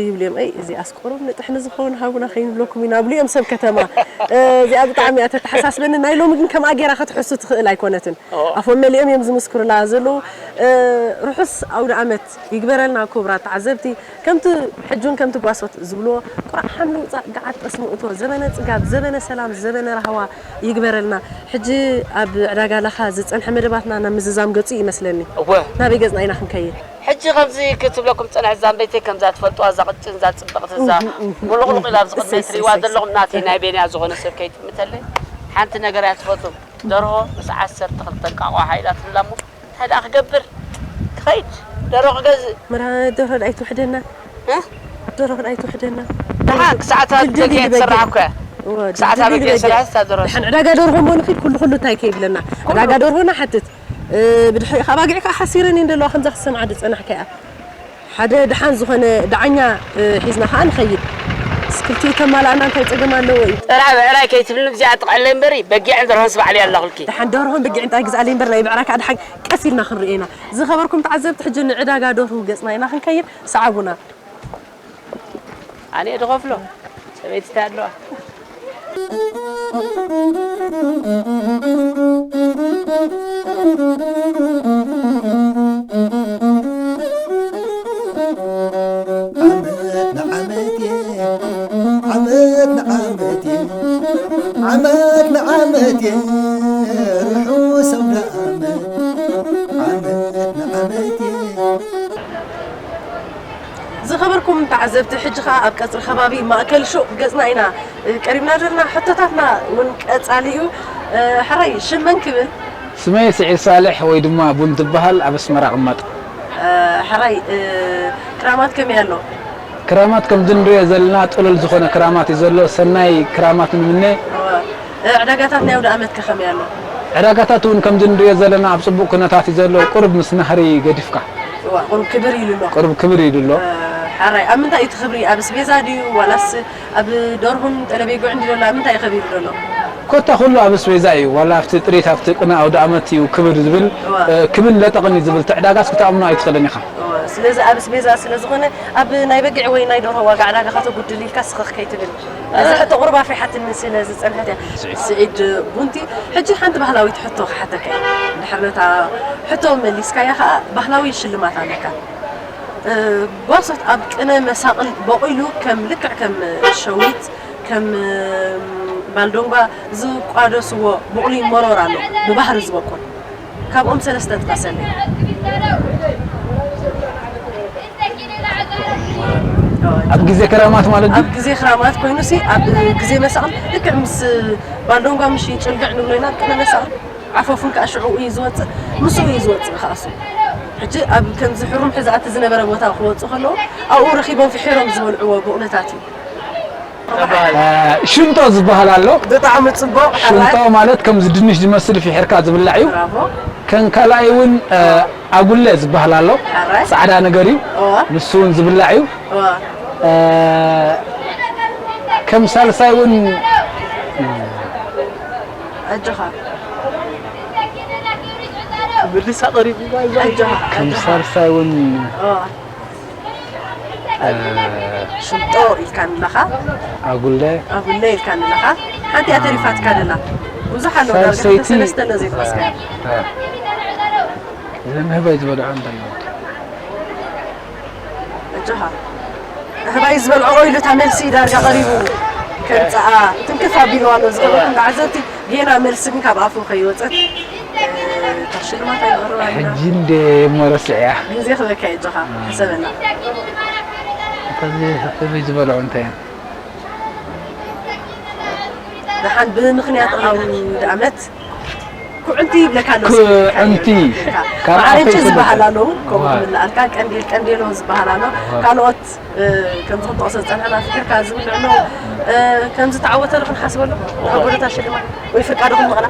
ይብሉ እዮም። "ኣይ፣ እዚኣስ ቁሩብ ንጥሕኒ ዝኸውን ሃቡና ከይንብለኩም ኢና" ብሉ እዮም ሰብ ከተማ። እ፣ እዚኣ ብጣዕሚ እያ ተተሓሳስበኒ። ናይ ሎሚ ግን ከምኣ ጌራ ክትሕሱ ትኽእል ኣይኮነትን። ኦ። ኣፎም መሊኦም እዮም ዝምስክሩላ ዘለዉ። እ፣ ርሑስ ኣውደ ዓመት ይግበረልና ክቡራት ተዓዘብቲ። ከምቲ ሕጂ እውን ከምቲ ጓሶት ዝብልዎ፣ ቁራዕ ሓምሊ ውፃእ፣ ገዓት ጠስሚ እቶ፣ ዘበነ ፅጋብ፣ ዘበነ ሰላም፣ ዘበነ ራህዋ ይግበረልና። ሕጂ ኣብ ዕዳጋ ለኻ ዝፀንሐ መደባትና ናብ ምዝዛም ገፁ እዩ ይመስለኒ። እወ። ናበይ ገፅና ኢና ክንከይድ? ሕጂ ከምዚ ክትብለኩም ዝጸንሐት ዛምበይተይ ከምዛ ትፈልጥዋ እዛ ቅጭን እዛ ጽብቕቲ እዛ እህ፣ እህ፣ ሙሉቕሉቕ ኢላ ኣብዚ ቅድመይ እሰይ፣ ትርእይዋ እሰይ፣ ዘለኹም እሰይ። ናተይ ናይ ቤንያ ዝኾነ ሰብ ከይጥምተለይ ሓንቲ ነገር እያ ትፈቱ። ደርሆ ምስ ዓሰርተ ክልተ እንቃቑሖ ሓይላ ትብላ እሞ እንታይ ደኣ ክገብር? ክኸይድ ደርሆ ክገዝእ። መራ ደርሆ ደኣ ኣይትውሕደና። እ? ደርሆ ደኣ ኣይትውሕደና። ደሓ ክሳዕታ ድልድል ደገ ይበገ። ትስራሕ እኮ እያ። እወ፣ ክሳዕታ ድልድል በገ ይበገ። ስራሕ እታ ደርሆ። ደሓን ዕዳጋ ደርሆ እሞ ንኺድ ኩሉ ኩሉ እንታይ ከይብለና። ኩሉ። ዕዳጋ ደርሆና ሓትት። እ፣ ብድሕሪኡ ካብ ኣጊዕ ከዓ ሓሲረን እየን ዘለዋ፣ ከምዛ ክሰምዓ ዝጸናሕካያ። ሓደ ደሓን ዝኾነ ደዓኛ፣ እ፣ ሒዝና ከዓ ንኸይድ። ምስ ክልቲኡ ተማላእና እንታይ ጸገም ኣለዎ እዩ? ጥራሕ ብዕራይ ከይትብልኒ ብዚኣ ጥቕዐለይ እምበሪ፣ በጊዕን ደርሆንስ ባዕለይ ኣለኹልኪ። ደሓን ደርሆን በጊዕን ጥራይ ግዝኣለይ እምበር፣ ናይ ብዕራይ ከዓ ደሓን ቀስ ኢልና ክንርእዮ ኢና። ዝኸበርኩም ተዓዘብቲ፣ ሕጂ ንዕዳጋ ደርሁ ገጽና ኢና ክንከይድ። ሰዓቡና። ኣነ እየ ዝኸፍሎ። ሰበይቲ እንታይ ኣለዋ? ዓመት ንዓመት እየ፣ ዓመት ንዓመት እየ፣ ዓመት ንዓመት እየ፣ ርሑስ ኣውደ ዓመት፣ ዓመት ንዓመት እየ። ዝኸበርኩም ተዓዘብቲ፣ ሕጂ ኸኣ ኣብ ቀጽሪ ከባቢ ማእከል ሹቕ ገጽና ኢና፣ እ፣ ቀሪብና ዘለና። ሕቶታትና እውን ቀጻሊ እዩ። እ፣ ሕራይ፣ ሽም መን ክብል? ስመይ ስዒድ ሳልሕ ወይ ድማ ቡን ትበሃል፣ ኣብ ኣስመራ እቕመጥ። እ፣ ሕራይ፣ እ፣ ክራማት ከመይ ኣሎ? ክራማት ከምዚ ንሪኦ ዘለና ጥሉል ዝኾነ ክራማት እዩ ዘሎ። ሰናይ ክራማት ንምነ። እወ። እ፣ ዕዳጋታት ናይ ኣውደ ዓመት ከ ከመይ ኣሎ? ዕዳጋታት እውን ከምዚ ንሪኦ ዘለና ኣብ ጽቡቕ ኩነታት እዩ ዘሎ። ቁሩብ ምስ ናህሪ ገዲፍካ። እዋ፣ ቁሩብ ክብር ኢሉ ኣሎ። ቁሩብ ክብር ኢሉ ኣሎ። እ፣ ሓራይ፣ ኣብ ምንታይ እዩ እቲ ክብሪ? ኣብ ኣስቤዛ ድዩ ዋላስ ኣብ ደርሁን ጠለቤጉዕን ድዩ ዘሎ? ኣብ ምንታይ እዩ ከቢሩ ዘሎ? ኮታ ኩሉ ኣብ ኣስቤዛ እዩ። ዋላ ኣብቲ ጥሪት ኣብቲ ቅነ ኣውደ ዓመት እዩ ክብር ዝብል፣ እዋ። እ፣ ክብር ለጠቕን እዩ ዝብል። እቲ ዕዳጋስ ክትኣምኖ ኣይትኽእልን ኢኻ። እዋ። ስለዚ ኣብ ኣስቤዛ ስለ ዝኾነ ኣብ ናይ በጊዕ ወይ ናይ ደርሆ ዋጋ ዕዳጋ ከተጉድል ኢልካ ስኽኽ ከይትብል። እዚ ሕቶ ቁሩብ ኣፍሪሓትኒ ስለ ዝጸንሐት እያ። ስዒድ ቡንቲ፣ ሕጂ ሓንቲ ባህላዊት ሕቶ ክሓተካ እየ። ድሕሪ ነታ ሕቶ መሊስካያ ከኣ ባህላዊ ሽልማት ኣለካ። እ፣ ጓሶት ኣብ ቅነ መሳቕል በቑሉ ከም ልክዕ ከም ሸዊት ከም ባልዶንጓ ዝቋደስዎ ብቑሉይ መሮር ኣሎ፣ ብባህሪ ዝበቁል። ካብኦም ሰለስተ ጥቀሰለይ። ኣብ ግዜ ክራማት ማለት ድዩ? ኣብ ግዜ ክራማት ኮይኑሲ ኣብ ግዜ መሳቕል ልክዕ ምስ ባልዶንጓ ምሽ ጭልግዕ ንብሎ ኢና፣ ቅነ መሳቕል ዓፈፉን ከዓ ሽዑ እዩ ዝወፅእ፣ ምስኡ እዩ ዝወፅእ ከኣሱ። ሕጂ ኣብ ከምዚ ሕሩም ሕዛእቲ ዝነበረ ቦታ ክወፁ ከለዉ ኣብኡ ረኺቦም ፍሒሮም ዝበልዕዎ ብቑልታት እዩ። ሽንጦ ዝበሃል ኣሎ። ብጣዕሚ ፅቡቕ። ሽንጦ ማለት ከምዚ ድንሽ ዝመስል ፍሒርካ ዝብላዕ እዩ። ከም ካልኣይ እውን ኣጉለ ዝበሃል ኣሎ። ፃዕዳ ነገር እዩ። ንሱ እውን ዝብላዕ እዩ። ከም ሳልሳይ እውን ኣጆኻ ምልሳ ቀሪቡ። ኣጆኻ ከም ሳልሳይ እውን ሽንጦ ኢልካኒ ኣለኻ። ኣጉለ ኣጉለ ኢልካኒ ኣለኻ። ሓንቲ እያ ተሪፋትካ ደላ። ብዙሕ ኣሎ ዳርጋ ሳልሰይቲ ሰለስተ ኣሎ ዘይጠቐስካ። እዚ ምህባይ ዝበልዖ እንታይ እዩ? ኣጆኻ። ህባይ ዝበልዖ ኢሉ እታ መልሲ ዳርጋ ቀሪቡ ከምፅኣ ትንክፍ ኣቢልዋ ኣሎ። ዝኸበርኩም ተዓዘብቲ ጌና መልሲ ግን ካብ ኣፉ ከይወፀት እታ ሽልማት ኣይንቐርባ ኣለና። ሕጂ እንደ መረስዕያ ግዜ ክበካ ኣጆኻ። ሕሰበላ። እንተዚ ህበይ ዝበልዖ እንታይ እዩ? ደሓን ብምኽንያት ኣውደ ዓመት ኩዕንቲ ይብለካ ኣሎ። ኩዕንቲ። ካብ ማዕረንጭ ኣፈይ ዝበሃል ስለ- ኣለዉ። ከምኡ ዋይ። ክምልኣልካ ቀንዴል ቀንዴሎ ዝበሃል ኣሎ። ዋይ። ካልኦት እ፣ ከምዚ ክንጠቕሶ ዝጸንሐና ፍሒርካ ዝብልዕ ኣሎ። እ፣ ከምዚ ተዓወተ ዶ ክንሓስበሉ? ካብ ጎደታ ሽልማት ወይ ፍርቃ ዶ ክንመቕላ?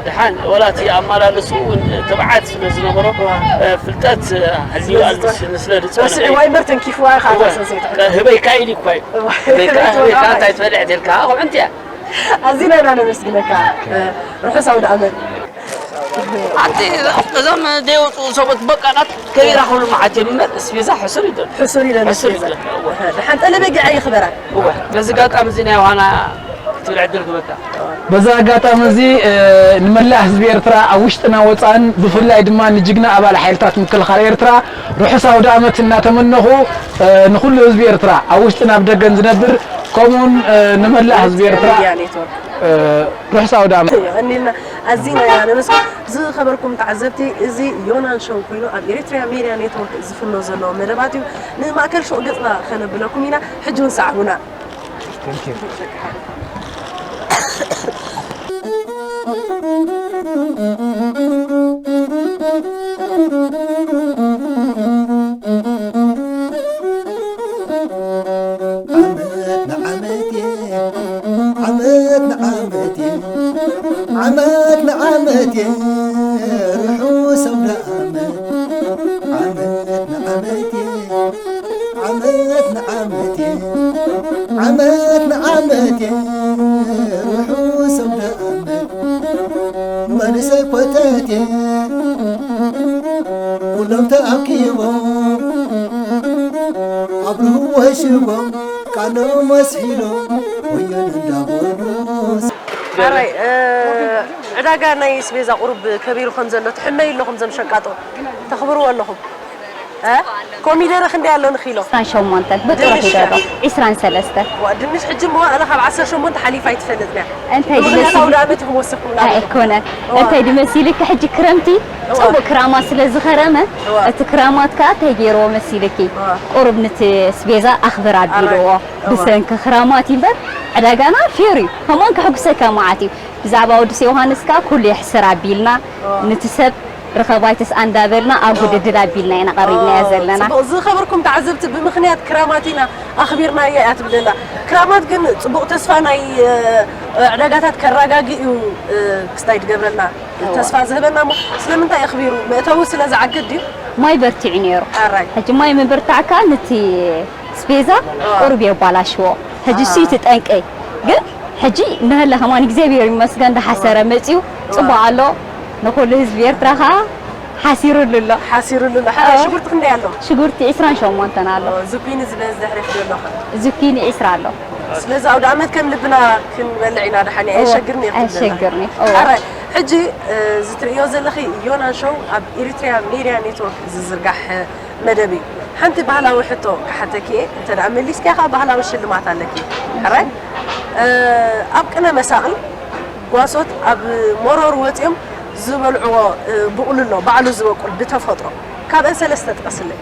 ድሓን ወላ እቲ ኣመላለስኡ እውን ትብዓት ስለ ዝነበሮ ፍልጠት ሃልዩ ኣልምስ ንስለ ዝፀንሐ ረሲዕዋ እምበር ተንኪፍዋ ኢኻ እወ፣ ሰሰይታ ህበይ ካኢል እኳ እዩ። ህበይ ከዓ ህበይ ከዓ እንታይ ትበልዕ ተልካ ኣቑዕንቲ እያ። ኣዚና ኢና ነመስግነካ። እ፣ ርሑስ ኣውደ ዓመት። ኣቲ እዞም ዘይወፁ ሰበት በቃ ናት ከቢራ ኩሉ መዓት እዮም እምበር እስቤዛ ሕሱር ይደሉ። ሕሱር ኢለን ሕሱር ኣስቤዛ። ይደሉ። እወ። ደሓን ጠለበጊዓ ይኽበራ። እወ፣ በዚ ኣጋጣሚ እዚ ናይ ዮሃና ክትብል ዕድል ክበካ። በዚ ኣጋጣሚ እዚ እ፣ ንመላእ ህዝቢ ኤርትራ ኣብ ውሽጥና ወፃእን ብፍላይ ድማ ንጅግና ኣባል ሓይልታት ምክልኻል ኤርትራ ርሑስ ኣውደ ዓመት እናተመነኹ እ፣ ንኩሉ ህዝቢ ኤርትራ ኣብ ውሽጥን ኣብ ደገን ዝነብር ከምኡውን እ፣ ንመላእ ህዝቢ ኤርትራ ሚድያ ኔትወርክ። እ፣ ርሑስ ኣውደ ዓመት። የቐንየልና። ኣዚና ኢና ነመስግን። ዝኸበርኩም ተዓዘብቲ፣ እዚ ዮናን ሾው ኮይኑ ኣብ ኤሪትሪያ ሜድያ ኔትወርክ ዝፍኖ ዘሎ መደባት እዩ። ንማእከል ሹቕ ገጽና ከነብለኩም ኢና። ሕጂ እውን ሰዓቡና። ዓመት ንዓመት እየ ዓመት ንዓመት እየ ዓመት ንዓመት እየ ርሑስ ኣውደ ዓመት ዓመት ንዓመት እየ ዓመት ንዓመት እየ ዓመት ንዓመት እየ ርሑስ ኣውደ ዓመት መንእሰይ ኮተቴ ኩሎም ተኣኪቦም ኣብርህዎ ሽቦም ቃሎም ኣስሒሎም ወዮን እንዳበሉ ሓራይ፣ እ፣ ዕዳጋ ናይ ኣስቤዛ ቁሩብ ከቢሩ ከም ዘሎ ትሕመዩ ኣለኹም፣ ዘም ሸቃጦ ተኽብርዎ ኣለኹም። እ? ኮሚደረ ክንደይ ኣሎ ንኪሎ? ዕስራን ሸሞንተን ብጥሩሕ ድንሽ ይደሎ ከ? ዕስራን ሰለስተን ዋ፣ ድንሽ ሕጂ እሞ ኣላ ካብ ዓሰርተ ሸሞንተ ሓሊፋ ኣይትፈልጥን እያ። እንታይ ብምኽንያት ድንሽ? ኣውደ ዓመት ይኹም ወሲኹም ኣይኮነን። እዋ። እንታይ ድመሲልኪ፣ ሕጂ ክረምቲ እዋ። ጽቡቕ ክራማት ስለ ዝኸረመ እዋ። እቲ ክራማት ከኣ እንታይ ገይርዎ መሲልኪ? እዋ። ቁሩብ ንቲ ኣስቤዛ ኣኽብር ኣቢልዎ። ኣራይ። እዋ። ብሰንኪ ክራማት እዩ እምበር ዕዳጋና ፌር እዩ። ከማን ከሕጉሰካ መዓት እዩ። ብዛዕባ ወዲ ዮሃንስ ከኣ ኩሉ የሕስር ኣቢልና እዋ። ንቲ ሰብ ርኸባይትስ ኣንዳበልና ኣብ ጉድድል ኣቢልና ኢና ቀሪብናዮ ዘለና። ጽቡቕ፣ ዝኸበርኩም ተዓዘብቲ፣ ብምኽንያት ክራማት ኢና ኣኽቢርናዮ እያ ትብለና። ክራማት ግን ጽቡቕ ተስፋ ናይ፣ እ፣ ዕዳጋታት ከረጋግእ እዩ፣ እ፣ ክስታይ ትገብረልና ተስፋ ዝህበና እሞ ስለምንታይ ኣኽቢሩ? መእተዊ ስለ ዝዓግድ ድዩ? ማይ በርቲዑ ነይሩ። ኣራይ። ሕጂ ማይ ምብርታዕ ከኣ ንቲ ኣስቤዛ ቁሩብ የባላሽዎ። ሕጂ እሱ እዩ እቲ ጠንቀይ። ግን ሕጂ እናሃለ ከማን እግዚኣብሔር ይመስገን እንዳሓሰረ መጺኡ ጽቡቕ ኣሎ። ንኹሉ ህዝቢ ኤርትራ ከኣ ሓሲሩሉ ኣሎ። ሓሲሩሉ ኣሎ። ሓደ ሽጉርቲ ክንደይ ኣሎ? ሽጉርቲ ዕስራን ሸሞንተን ኣሎ። ዙኪኒ ዝበዝሕ ሪኽ ዘለኹ። ዙኪኒ ዕስራ ኣሎ። ስለዚ ኣውደ ዓመት ከም ልብና ክንበልዕ ኢና። ደሓን እየ። ኣየሸግርን እየ ክትብል ዘለኺ። ኣየሸግርን እየ። እወ። ሓራይ፣ ሕጂ እዚ ትርእዮ ዘለኺ ዮናን ሾው ኣብ ኤሪትሪያ ሜድያ ኔትወርክ ዝዝርጋሕ መደብ እዩ። ሓንቲ ባህላዊ ሕቶ ክሓተኪ እየ። እንተ ደኣ መሊስኪያ ከኣ ባህላዊ ሽልማት ኣለኪ። ሕራይ? ኣብ ቅነ መሳቕል ጓሶት ኣብ መሮር ወጺኦም ዝበልዕዎ ብቑሉ ኣሎ፣ ባዕሉ ዝበቁል ብተፈጥሮ። ካብአን ሰለስተ ጥቀስለይ።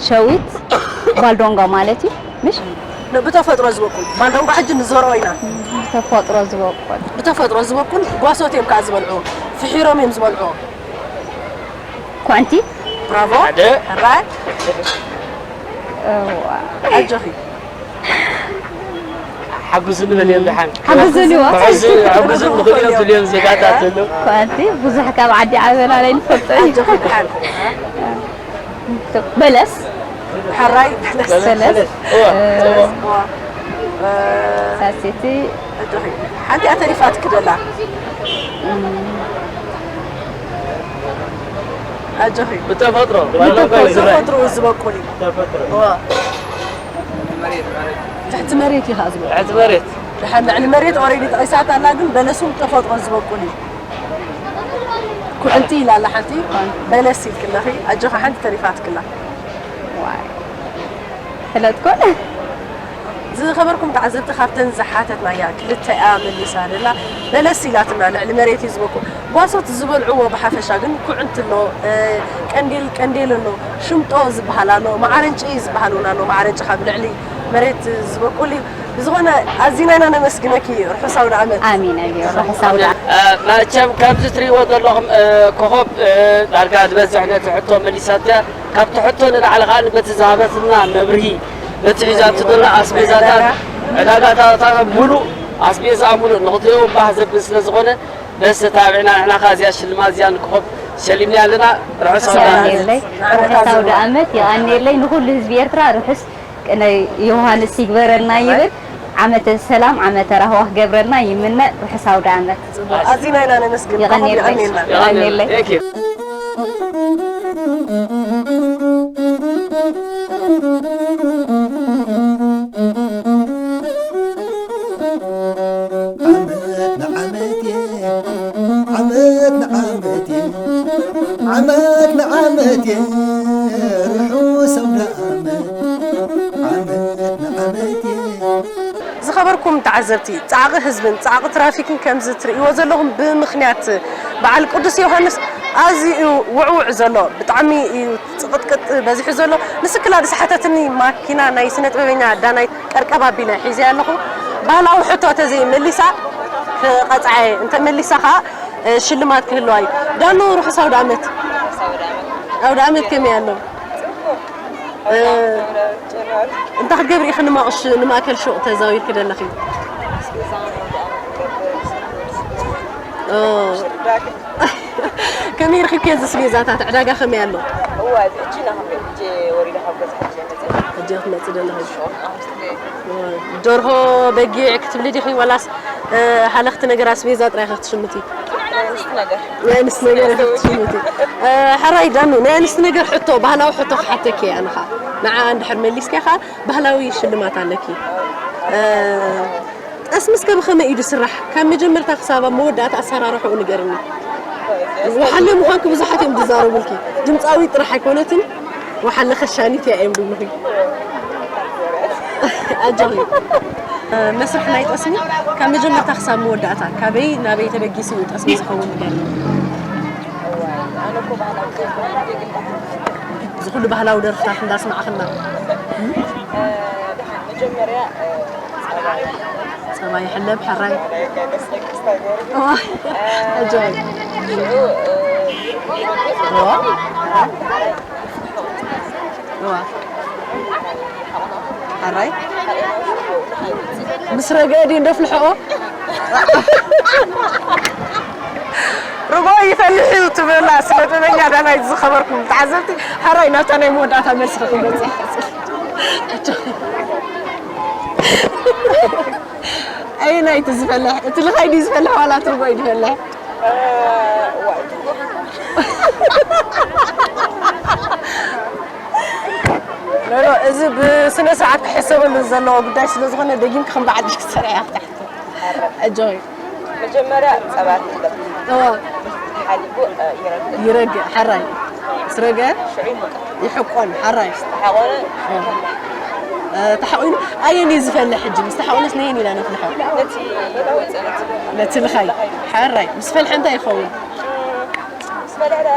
ሸዊት፣ ባልዶንጋ ማለት እዩ ምሽ? ብተፈጥሮ ዝበቁል ባልዶንጋ ሕጂ ንዘርኦ ኢና። ብተፈጥሮ ዝበቁል። ብተፈጥሮ ዝበቁል ጓሶት እዮም ከዓ ዝበልዕዎ፣ ፍሒሮም እዮም ዝበልዕዎ። ኩዕንቲ። ብራቮ። ሓደ። ሕራይ። እዋ። ኣጆኺ። ሓጉስኒ በልዮም ደሓን። ሓጉስኒ ዋ። ሕጉስ ሕጉስ ንኽልኦም ትልዮም ዜጋታት ኣለዉ። ኩዕንቲ ብዙሕ ካብ ዓዲ ዓበላለይ ንፈልጦ እዩ። ኣጆኺ ደሓን። በለስ። ሕራይ በለስ። በለስ። እዋ። እዋ። ሳሴቲ። ኣጆኺ። ሓንቲ እያ ተሪፋትኪ ደላ። ኣጆኺ። ብተፈጥሮ ብተፈጥሮ ዝበቁል እዩ። ተፈጥሮ እዋ። ትሕቲ መሬት እዩ ከዓ ዝበቁል። ትሕቲ መሬት ድሓን ልዕሊ መሬት ኦሬዲ ጠቒሳት ኣላ፣ ግን በለሱ ብተፈጥሮ ዝበቁል እዩ። ኩዕንቲ ኢላ ኣላ ሓንቲ፣ በለስ ኢልክለኺ። ኣጆኻ ሓንቲ ተሪፋትክላ። ዋይ። ፈለጥኩ። ዝኸበርኩም ተዓዘብቲ፣ ካብተን ዝሓተትናያ ክልተ እያ መሊሳ ደላ። በለስ ኢላትና፣ ልዕሊ መሬት እዩ ዝበቁል። ጓሶት ዝበልዕዎ ብሓፈሻ ግን ኩዕንቲ ኣሎ፣ እ፣ ቀንዴል፣ ቀንዴል ኣሎ፣ ሽምጦ ዝበሃል ኣሎ፣ ማዓረንጪ ዝበሃል እውን ኣሎ። ማዓረንጪ ካብ ልዕሊ መሬት ዝበቁል እዩ። ብዝኾነ ኣዚና ኢና ነመስግነኪ። ርሑስ ኣውደ ዓመት። ኣሚን፣ ኣሚን። ርሑስ ኣውደ ዓመት። መቸም ከምዚ ትሪእዎ ዘለኹም ኮኾብ ዳርጋ ዝበዝሕ ነቲ ሕቶ መሊሳት እያ። ካብቲ ሕቶ ንላዕሊ ከዓ በቲ ዝሃበትና መብርሂ፣ በቲ ሒዛቶ ዘሎ ኣስቤዛታት፣ ዕዳጋታታ ሙሉእ ኣስቤዛ ሙሉእ ንኽትሪኦ ባህ ዘብል ስለ ዝኾነ ደስ ተታቢዕና ንሕና ከዓ እዚኣ ሽልማት እዚኣ ንኮኾብ ሸሊምና ኣለና። ርሑስ ኣውደ ዓመት። የቐንየለይ። ርሑስ ኣውደ ዓመት የቐንየለይ። ንኹሉ ህዝቢ ኤርትራ ርሑስ ቅነ ዮሃንስ ይግበረልና ይብል። ዓመተ ሰላም ዓመተ ራህዋ ክገብረልና ይምነ። ርሑስ ኣውደ ዓመት። ኣዚና ኢና ነመስግን። የቐንየለይ። የቐንየልና። የቐንየለይ። Thank you። ዓመት ንዓመት ዓመት ንዓመት ዓመት ንዓመት ርሑስ ኣውደ ዓመት ዓመት ንዓመት ዝኸበርኩም ተዓዘብቲ፣ ጻዕቒ ህዝብን ጻዕቒ ትራፊክን ከምዚ ትርእይዎ ዘለኹም ብምኽንያት በዓል ቅዱስ ዮሃንስ ኣዝዩ እዩ ውዕውዕ ዘሎ። ብጣዕሚ እዩ ጽቕጥቅጥ በዚሑ ዘሎ። ንስክላ ዝሓተትኒ ማኪና ናይ ስነ ጥበበኛ ዳናይት ቀርቀብ ኣቢለ ሒዘ ኣለኹ። ባህላዊ ሕቶ ተዘይመሊሳ ክቐጽዓ እየ። እንተ መሊሳ ኸኣ ሽልማት ክህልዋ እዩ። ዳኑ ርሑስ ኣውደ ዓመት። ኣውደ ዓመት ከመይ ኣሎ? እ፣ እንታይ ክትገብሪ ኢኺ ንማቕሽ-፣ ንማእከል ሹቕ ተዛዊርኪ ዘለኺ? ኦ። ከመይ ረኺብኪ እዚ ስቤዛታት? ዕዳጋ ከመይ ኣሎ? እዋ፣ እዚ ሕጂ ኢና ክንሪኦ፣ ሕጂ ወሪደ ካብ ገዛ ሕጂ እየ መፅእ። ሕጂ ክትመፅእ ዘለኺ? ኦ፣ ደርሆ፣ በጊዕ ክትብሊ ዲኺ ዋላስ፣ እ፣ ሃለኽቲ ነገር ኣስቤዛ ጥራይ ኢኺ ክትሽምቲ? ናይ ኣንስቲ ነገር። ናይ ኣንስቲ ነገር ኢኺ ክትሽምቲ። እ፣ ሕራይ ዳኑ፣ ናይ ኣንስቲ ነገር ሕቶ፣ ባህላዊ ሕቶ ክሓተኪ እየ ኣነ ኸኣ። ንዓ እንድሕር መሊስኪ ኸኣ ባህላዊ ሽልማት ኣለኪ። እ፣ ጠስሚ እስከ ብኸመይ እዩ ዝስራሕ? ካብ መጀመርታ ክሳብ ኣብ መወዳእታ ኣሰራርሕኡ ንገርኒ። ወሓለ ምዃንኪ ብዙሓት እዮም ዝዛረቡልኪ። ድምፃዊት ጥራሕ ኣይኮነትን፣ ወሓለ ከሻኒት እያ እዮም ዝብሉኺ። ኣጆኺ። መስርሕ ናይ ጠስሚ ካብ መጀመርታ ክሳብ መወዳእታ ካበይ ናበይ ተበጊሱ እዩ ጠስሚ ዝኸውን ንገርኒ። እዚ ኩሉ ባህላዊ ደርፍታት እንዳስማዕኽና። መጀመርያ ጸባ ይሕለብ፣ ሕራይ። እዋ፣ ኣጆኺ። እዋ። እዋ። ሕራይ። ምስ ረግአ ድዩ እንደፍልሕኦ? ርግኦ ይፈልሕ እዩ ትብለና ስነ ጥበበኛ ዳናይት። ዝኸበርኩም ተዓዘብቲ፣ ሕራይ ናብታ ናይ መወዳእታ መልሲ ክንበጽሕ። ኣየናይ እቲ ዝፈልሕ? እቲ ልኻይ ድዩ ዝፈልሕ ዋላ እቲ ርግኦ እዩ ዝፈልሕ? እዚ ብስነ ስርዓት ክሕሰበሉ ዘለዎ ጉዳይ ስለ ዝኾነ ደጊምኪ ከም በዓል ድሽ ክትሰርሒ ኢኻ ክትሓቲ። ኣጆይ። መጀመርያ ጸባ ትሕለብ። እዋ። ተሓሊቡ እ፣ ይረግእ። ይረግእ ሓራይ። ስረገ ሽዑ ይሙቀ። ይሕቆን ሓራይ። ተሓቆነ እ፣ ተሓቂኑ ኣየን እዩ ዝፈልሕ ሕጂ? ምስ ተሓቂኑስ ነየን ኢና ነፍልሖ? ነቲ ዝወፀ ነቲ ነቲ ልኻይ ሓራይ ምስ ፈልሐ እንታይ ይኸውን? ምስ በልዐ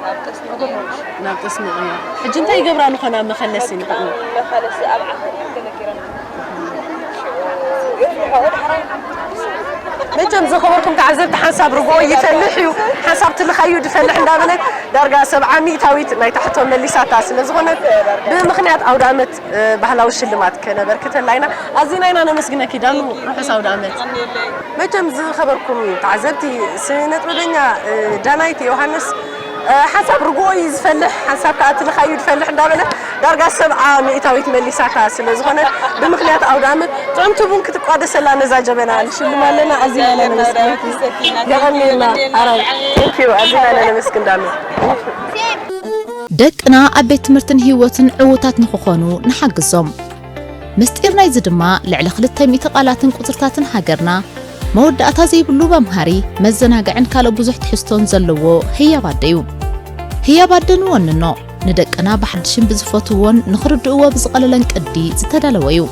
ናብ ጠስሚ ቀይሩ። ናብ ጠስሚ ቀይሩ። ሕጂ እንታይ ይገብራ ንኾና መኸለሲ ንኽኡ? መኸለሲ ኣብ ዓኸር እዮም ተነጊሮም። መቸም ዝኸበርኩም ተዓዘብቲ ሓንሳብ ርግኦ ይፈልሕ እዩ፣ ሓንሳብ ትልኻዩ ድፈልሕ እንዳበለ ዳርጋ ሰብዓ ሚእታዊት ናይ ታሕቶ መሊሳታ ስለ ዝኾነት ብምኽንያት ኣውደ ዓመት እ፣ ባህላዊ ሽልማት ከነበርክተላ ኢና። ኣዚና ኢና ነመስግነኪ ዳኑ፣ ርሑስ ኣውደ ዓመት። መቸም ዝኸበርኩም ተዓዘብቲ ስነ ጥበበኛ እ፣ ዳናይት ዮሃንስ እ፣ ሓንሳብ ርግኦ እዩ ዝፈልሕ፣ ሓንሳብ ከዓ ትልኻዩ ድፈልሕ እንዳበለ ዳርጋ ሰብዓ ሚእታዊት መሊሳታ ስለ ዝኾነ ብምኽንያት ኣውደ ዓመት ጥዕምቲ ቡን ክትቋደሰላ ነዛ ጀበና ንሽልማ ኣለና። ኣዚና ኢና ነመስግነኪ። የቐንየልና። ኣራይ። Thank you። ኣዚና ኢና ነመስግን ዳኑ። ደቅና ኣብ ቤት ትምህርትን ህይወትን ዕዉታት ንኽኾኑ ንሓግዞም። ምስጢር ናይዚ ድማ ልዕሊ ክልተ ሚእቲ ቃላትን ቁጽርታትን ሃገርና፣ መወዳእታ ዘይብሉ መምሃሪ፣ መዘናግዕን ካልእ ብዙሕ ትሕዝቶን ዘለዎ ህያብ ኣደ እዩ። ህያብ ኣደ ንወንኖ፣ ንደቅና ብሓድሽን ብዝፈትውዎን ንኽርድእዎ ብዝቐለለን ቅዲ ዝተዳለወ እዩ።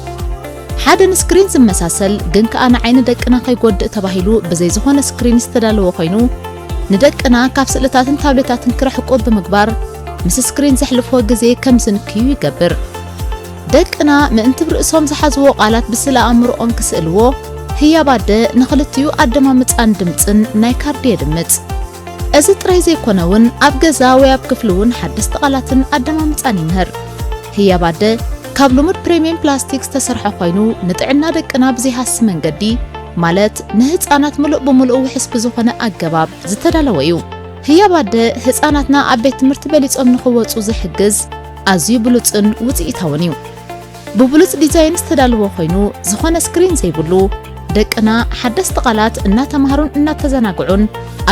ሓደ ንስክሪን ዝመሳሰል ግን ከኣ ንዓይኒ ደቅና ከይጎድእ ተባሂሉ ብዘይ ዝኾነ ስክሪን ዝተዳለወ ኮይኑ፣ ንደቅና ካብ ስእልታትን ታብሌታትን ክርሕቁ ብምግባር፣ ምስ ስክሪን ዘሕልፍዎ ግዜ ከም ዝንክዩ ይገብር። ደቅና ምእንቲ ብርእሶም ዝሓዝዎ ቃላት ብስእለ ኣእምሮኦም ክስእልዎ፣ ህያብ ኣደ ንኽልቲኡ ኣደማምጻን ድምጽን ናይ ካርዲ የድምጽ። እዚ ጥራይ ዘይኮነ እውን ኣብ ገዛ ወይ ኣብ ክፍሊ እውን ሓደስቲ ቃላትን ኣደማምጻን ይምህር። ህያብ ኣደ ካብ ልሙድ ፕሪምየም ፕላስቲክ ዝተሰርሐ ኮይኑ፣ ንጥዕና ደቅና ብዘይሃሲ መንገዲ፣ ማለት ንህጻናት ምሉእ ብምሉእ ውሑስ ብዝኾነ ኣገባብ ዝተዳለወ እዩ። ህያብ ኣደ ህጻናትና ኣብ ቤት ትምህርቲ በሊጾም ንኽወጹ ዝሕግዝ ኣዝዩ ብሉጽን ውጽኢታውን እዩ። ብብሉጽ ዲዛይን ዝተዳለወ ኮይኑ፣ ዝኾነ ስክሪን ዘይብሉ፣ ደቅና ሓደስቲ ቃላት እናተማሃሩን እናተዘናግዑን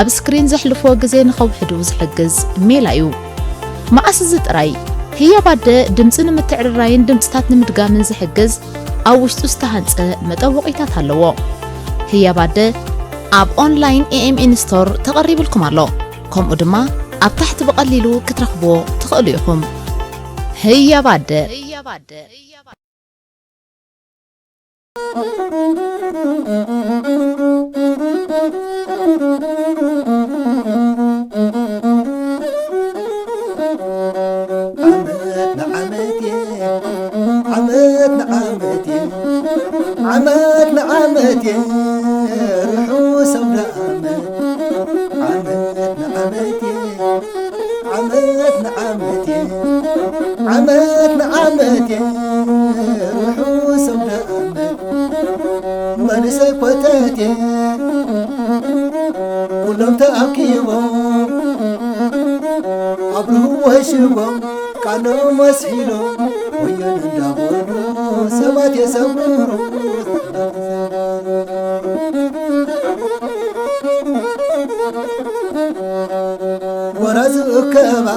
ኣብ ስክሪን ዘሕልፍዎ ግዜ ንኸውሕዱ ዝሕግዝ ሜላ እዩ። መዓስ እዚ ጥራይ፣ ህያብ ኣደ ድምጺ ንምትዕርራይን ድምጽታት ንምድጋምን ዝሕግዝ ኣብ ውሽጡ ዝተሃንጸ መጠወቒታት ኣለዎ። ህያብ ኣደ ኣብ ኦንላይን ኤኤምኤን ስቶር ተቐሪብልኩም ኣሎ። ከምኡ ድማ ኣብ ታሕቲ ብቐሊሉ ክትረኽብዎ ትኽእሉ ኢኹም። ህያብ ኣደ። ዓመት ንዓመት እየ ዓመት ንዓመት እየ ዓመት ንዓመት እየ ርሑስ ኣውደ ዓመት ዓመት ንዓመት እየ ዓመት ንዓመት እየ ዓመት ንዓመት እየ ርሑስ ኣውደ ዓመት መንእሰይ ኮተት እየ ኩሎም ተኣኪቦም ኣብርህዎ ሽቦም ቃሎም ኣስሒሎም ወዮን እንዳበሉ ሰባት የሰብሩ ወራዝ እከባ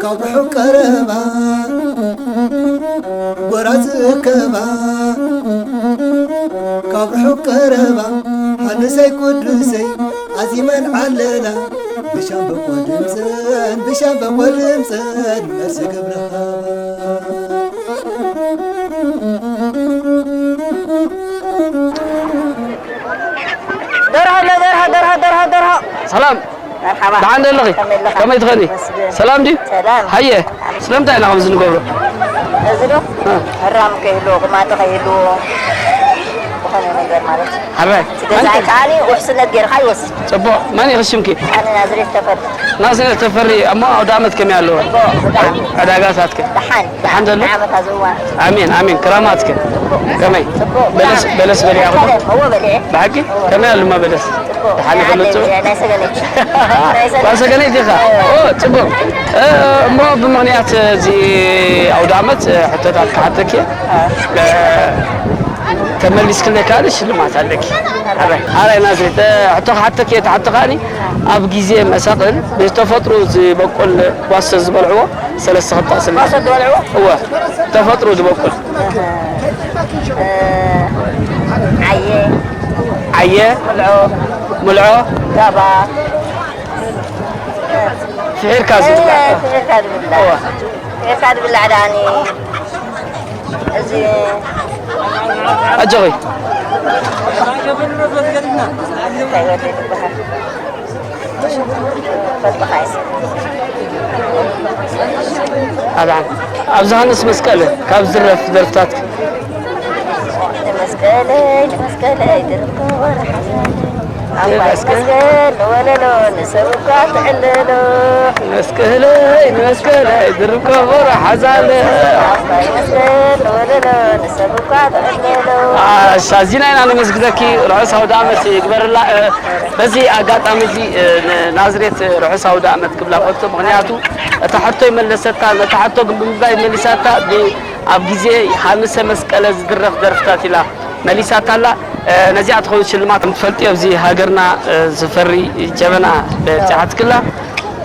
ካብ ርሑቕ ቀረባ ወራዝ እከባ ካብ ርሑቕ ቀረባ ሃንሰይ ቅዱሰይ ኣዚመን ዓለላ ብሻምበቆ ድምፀን ብሻምበቆ ድምፀን መልሲ ግብረኻ ደርሃ ደርሃ ደርሃ ደርሃ ደርሃ ሰላም መርሓባ ደሓን ዶ ኣለኺ? ከመይ ኣለኻ? ከመይ ትኸኒ? መስገን። ሰላም ድዩ? ሰላም ሃየ ስለምንታይ ኢና ከምዚ ንገብሮ? እዚ ዶ እ። ሕራም ከይሉ ቅማጢ ከይሉ ዝኾነ ነገር ማለት እዩ ሓራይ ገዛኢ ከዓኒ ውሕስነት ገይርካ ይወስድ ጽቡቕ መን ኢኺ ሽምኪ? ኣነ ናዝሬት ተፈሪ ናዝሬት ተፈሪ እሞ ኣውደ ዓመት ከመይ ኣለዎ? ጽቡቕ ብጣዕሚ ዕዳጋታትከ? ደሓን ደሓን ዘሎ? ዓመት ኣዝዋ ኣሜን ኣሜን ክራማትከ ከመይ? ጽቡቕ በለስ በለስ በሊዕኹም? እዎ በሊዐ ብሓቂ ከመይ ኣሎ እማ በለስ? ደሓን ይፈልጡ? ናይ ሰገነይቲ ጓል ሰገነይቲ ኢኻ? ኦ ጽቡቕ እሞ ብምኽንያት እዚ ኣውደ ዓመት ሕቶታት ክሓተኪ ተመሊስክለይ ካልእ ሽልማት ኣለኪ። ኣራይ፣ ኣራይ ናዝሬት፣ እ፣ ሕቶ ክሓተኪ እየ፣ እቲ ሕቶ ከኣኒ ኣብ ግዜ መሳቕል ብተፈጥሮ ዝበቁል ጓሶ ዝበልዕዎ ሰለስተ ክጠቕስልኒ። ጓሶ ዝበልዕዎ? እወ፣ ተፈጥሮ ዝበቁል። እ፣ ዓየ። ዓየ። ምልዖ። ምልዖ። ጋባ። ፍሒርካ ዝብላዕ። እ፣ ፍሒርካ ዝብላዕ። እወ። ፍሒርካ ዝብላዕ ዳኒ። እዚ ኣጆኺ። እንታይ ወዲ ዝበሃል? ፈልጥኻ እዩ። ኣብዓን። ኣብዝሃንስ መስቀል ካብ ዝረፍ ደርፍታትኪ። ንመስቀለይ፣ ንመስቀለይ፣ ድርኮ ወርሓ ኣባይ መስቀል። መስቀል ወለሎ ንሰብ እኳ ትዕልሎ። መስቀለይ፣ መስቀለይ፣ ድርኮ ወርሓ ዛለ። ኣባይ መስቀል ወለሎ ንሰብ እኳ ትዕልሎ። ኣሻ፣ እዚና ኢና ነመስግነኪ። ርሑስ ኣውደ ዓመት ይግበርላ። እ፣ በዚ ኣጋጣሚ እዚ፣ እ፣ ንናዝሬት ርሑስ ኣውደ ዓመት ክብላ ፈቱ። ምኽንያቱ እታ ሕቶ ይመለሰታ፣ ነታ ሕቶ ግን ብምባይ መሊሳታ። ብ-፣ ኣብ ግዜ ሃንሰ መስቀለ ዝድረፍ ደርፍታት ኢላ መሊሳታ ኣላ። እ፣ ነዚኣ ትኸውን ሽልማት። ከም ትፈልጥዮ፣ ኣብዚ ሃገርና፣ እ፣ ዝፈሪ ጀበና በጺሓትክላ።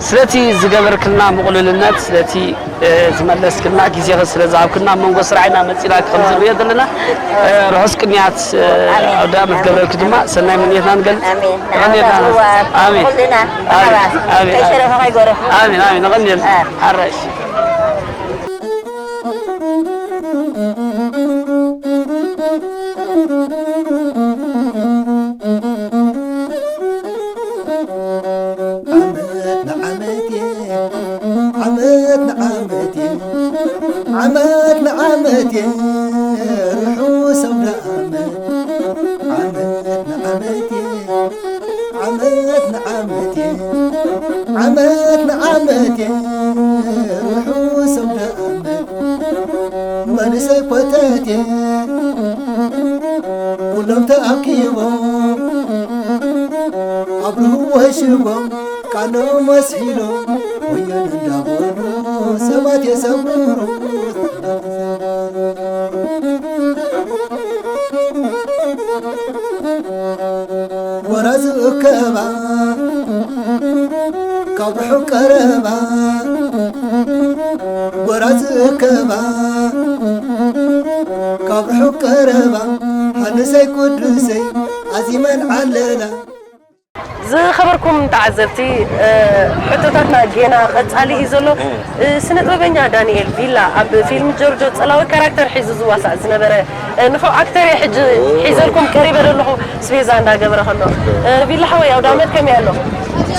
ስለቲ ዝገበርክልና ምቕሉልነት፣ ስለቲ፣ እ፣ ዝመለስክልና፣ ግዜኺ ስለ ዝሃብክልና፣ ኣብ መንጎ ስራሕና መጺና ከም ዝርእዮ ዘለና፣ እ፣ ርሑስ ቅንያት፣ እ፣ ኣሜን። ኣውደ ዓመት ኣሜን። ገብረልኪ ድማ ሰናይ ምንየትና ንገልጽ። ኣሜን። የቐንየልና። ንዓመታ ጽዋ ኣሜን። ኩልና ኣሜን። መሓባር ኣሜን። ከይሸረፈ ከይጎረፍ። ኣሜን፣ ኣሜን። የቐንየልና። ኣሜን። ሓራይ፣ እሺ። ዓመት ንዓመት እየ፣ ዓመት ንዓመት እየ፣ ዓመት ንዓመት እየ፣ ርሑስ ኣውደ ዓመት። ዓመት ንዓመት እየ፣ ዓመት ንዓመት እየ፣ ዓመት ንዓመት እየ፣ ርሑስ ኣውደ ዓመት። መንእሰይ ኮተቴ ኩሎም ተኣኪቦም ኣብ ርህወ ሽቦም ቃሎም ኣስሒሎም ወዮን እንዳበሉ ሰባት የሰምሩ። ወራ ዝእከባ ካብ ርሑቕ ቀረባ፣ ወራ ዝእከባ ካብ ርሑቕ ቀረባ፣ ሃንሰይ ቅዱሰይ ኣዚመን ዓለላ። ዝኸበርኩም ተዓዘብቲ፣ እ፣ ሕቶታትና ጌና ቀጻሊ እዩ ዘሎ። እ፣ ስነ ጥበበኛ ዳንኤል ቪላ ኣብ ፊልም ጆርጆ ጸላዊ ካራክተር ሒዙ ዝዋሳእ ዝነበረ፣ እ፣ ንፉዕ ኣክተር እየ ሕጂ ሒዘልኩም ቀሪበ ዘለኹ። ስቤዛ እንዳገበረ ከሎ። እ፣ ቪላ ሓወይ፣ ኣውደ ዓመት ከመይ ኣሎ?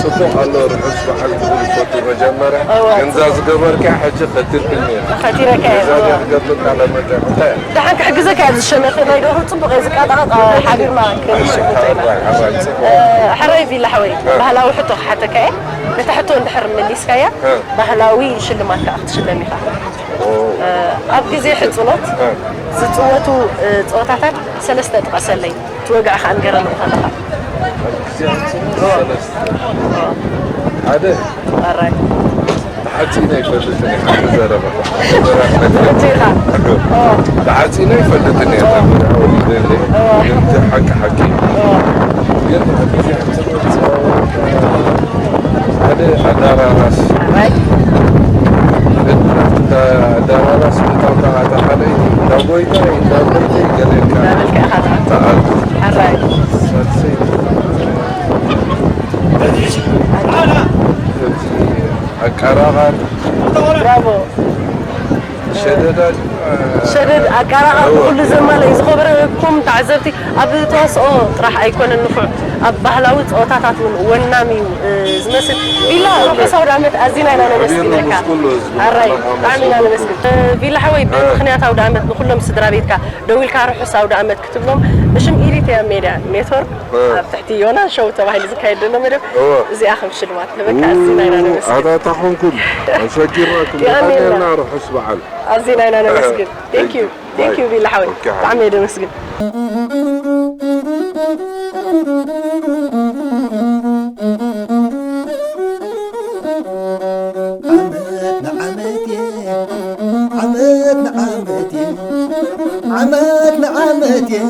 ጽቡቕ ኣሎ፣ ርሑስ በዓል ክብል ይፈቱ መጀመርያ። እወ፣ ግን እዛ ጽቡቕ። ዝገበርክያ ሕጂ ከቲርክኒ እያ። ከቲረካ እየ፣ እዛ እወ። እዚኣ ትገብር ቃለ መጠይቕ እንታይ እያ? ደሓን ክሕግዘካ እየ፣ ዝሸመተ ናይ ደርሁ ጽቡቕ እየ ዝቃጣቐጥ፣ ሓቢርና ክንሸምቶ ኢና። ሓራይ፣ ሓራይ፣ ጽቡቕ። እ፣ ሕራይ ቪላ ሓወይ፣ እ። ባህላዊ ሕቶ ክሓተካ እየ። ነታ ሕቶ እንድሕር መሊስካያ፣ እ። ባህላዊ ሽልማት ከኣ ክትሽለም ኢኻ። ኦ። እ፣ ኣብ ግዜ ሕጽኖት እ። ዝጽወቱ፣ እ፣ ጸወታታት ሰለስተ ጥቀሰለይ። እቲ ወግዒ ከኣ ንገረኒ ከለኻ። ኣብ ግዜ ሕጽኖት ሰለስተ። ሓደ ኣራይ። ተሓጺነ ኣይፈልጥን እየ፣ ሓቂ ዘረባ። እቲ ኢኻ። ኦ። ተሓጺነ ኣይፈልጥን እየ፣ ኦ። ዘረባ። ኦ። ግን እቲ ሓቂ ሓቂ። ኦ። ግን ኣብ ግዜ ሕጽኖት ጸወታ ሓደ ኣዳራራስ። ኣራይ። ኣዳራራስ፣ እታ፣ እታ ካልኣይቲ፣ እንዳ ጎይታይ፣ እንዳ ጎይታይ ገለ ኢልካ። እንዳበልካ ኢኻ። ተኣል። ኣራይ። ሳልሰይ። ኣቃራራር። ብራቮ። ሸደዳድ። ሸደድ ኣቃራራር እወ። ኩሉ ዘማልእ እዩ። ዝኸበርኩም ተዓዘብቲ፣ ኣብ ተዋስኦ ጥራሕ ኣይኮነን ንፉዕ፣ ኣብ ባህላዊ ጸወታታት እውን ወናም እዩ፣ እ፣ ዝመስል። ቪላ፣ ርሑስ ኣውደ ዓመት ኣዚና ኢና ነመስግነካ። ኣራይ፣ ብጣዕሚ ኢና ነመስግን። እ፣ ቪላ ሓወይ፣ ብምኽንያት ኣውደ ዓመት ንኹሎም ስድራ ቤትካ ደዊልካ ርሑስ ኣውደ ዓመት ክትብሎም ብሽም ኢሪትሪያ ሜድያ ኔትወርክ እ። ኣብ ትሕቲ ዮናስ ሾው ተባሂሉ ዝካየድ ዘሎ መደብ እወ። እዚኣ ከም ሽልማት ንበካ ኣዚና ኢና ነመስግን። ኣታ፣ ኣታ ኾንኩም ኣሸጊርናኩም። የቐንየልና። የቐንየልና፣ ርሑስ በዓል። ኣዚና ኢና ነመስግን። Thank you። Thank you፣ ቪላ ሓወይ። ኦኬ፣ ሓወይ። ብጣዕሚ እየ ደመስግን። ዓመት ንዓመት እየ፣ ዓመት ንዓመት እየ፣ ዓመት ንዓመት እየ፣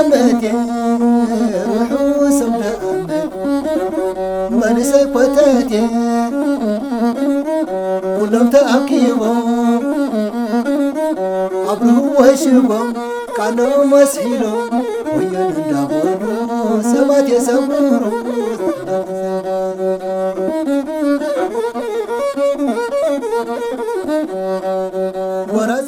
መቴ ርሑስ ኣውደ ኣመት መንእሰይ ኮተቴ ኩሎም ተኣኪቦም ኣብርህዎ ሽቦም ቃሎም ኣስሒሎም ወዮን እንዳበሉ ሰባት የሰምሩ። ወራዝ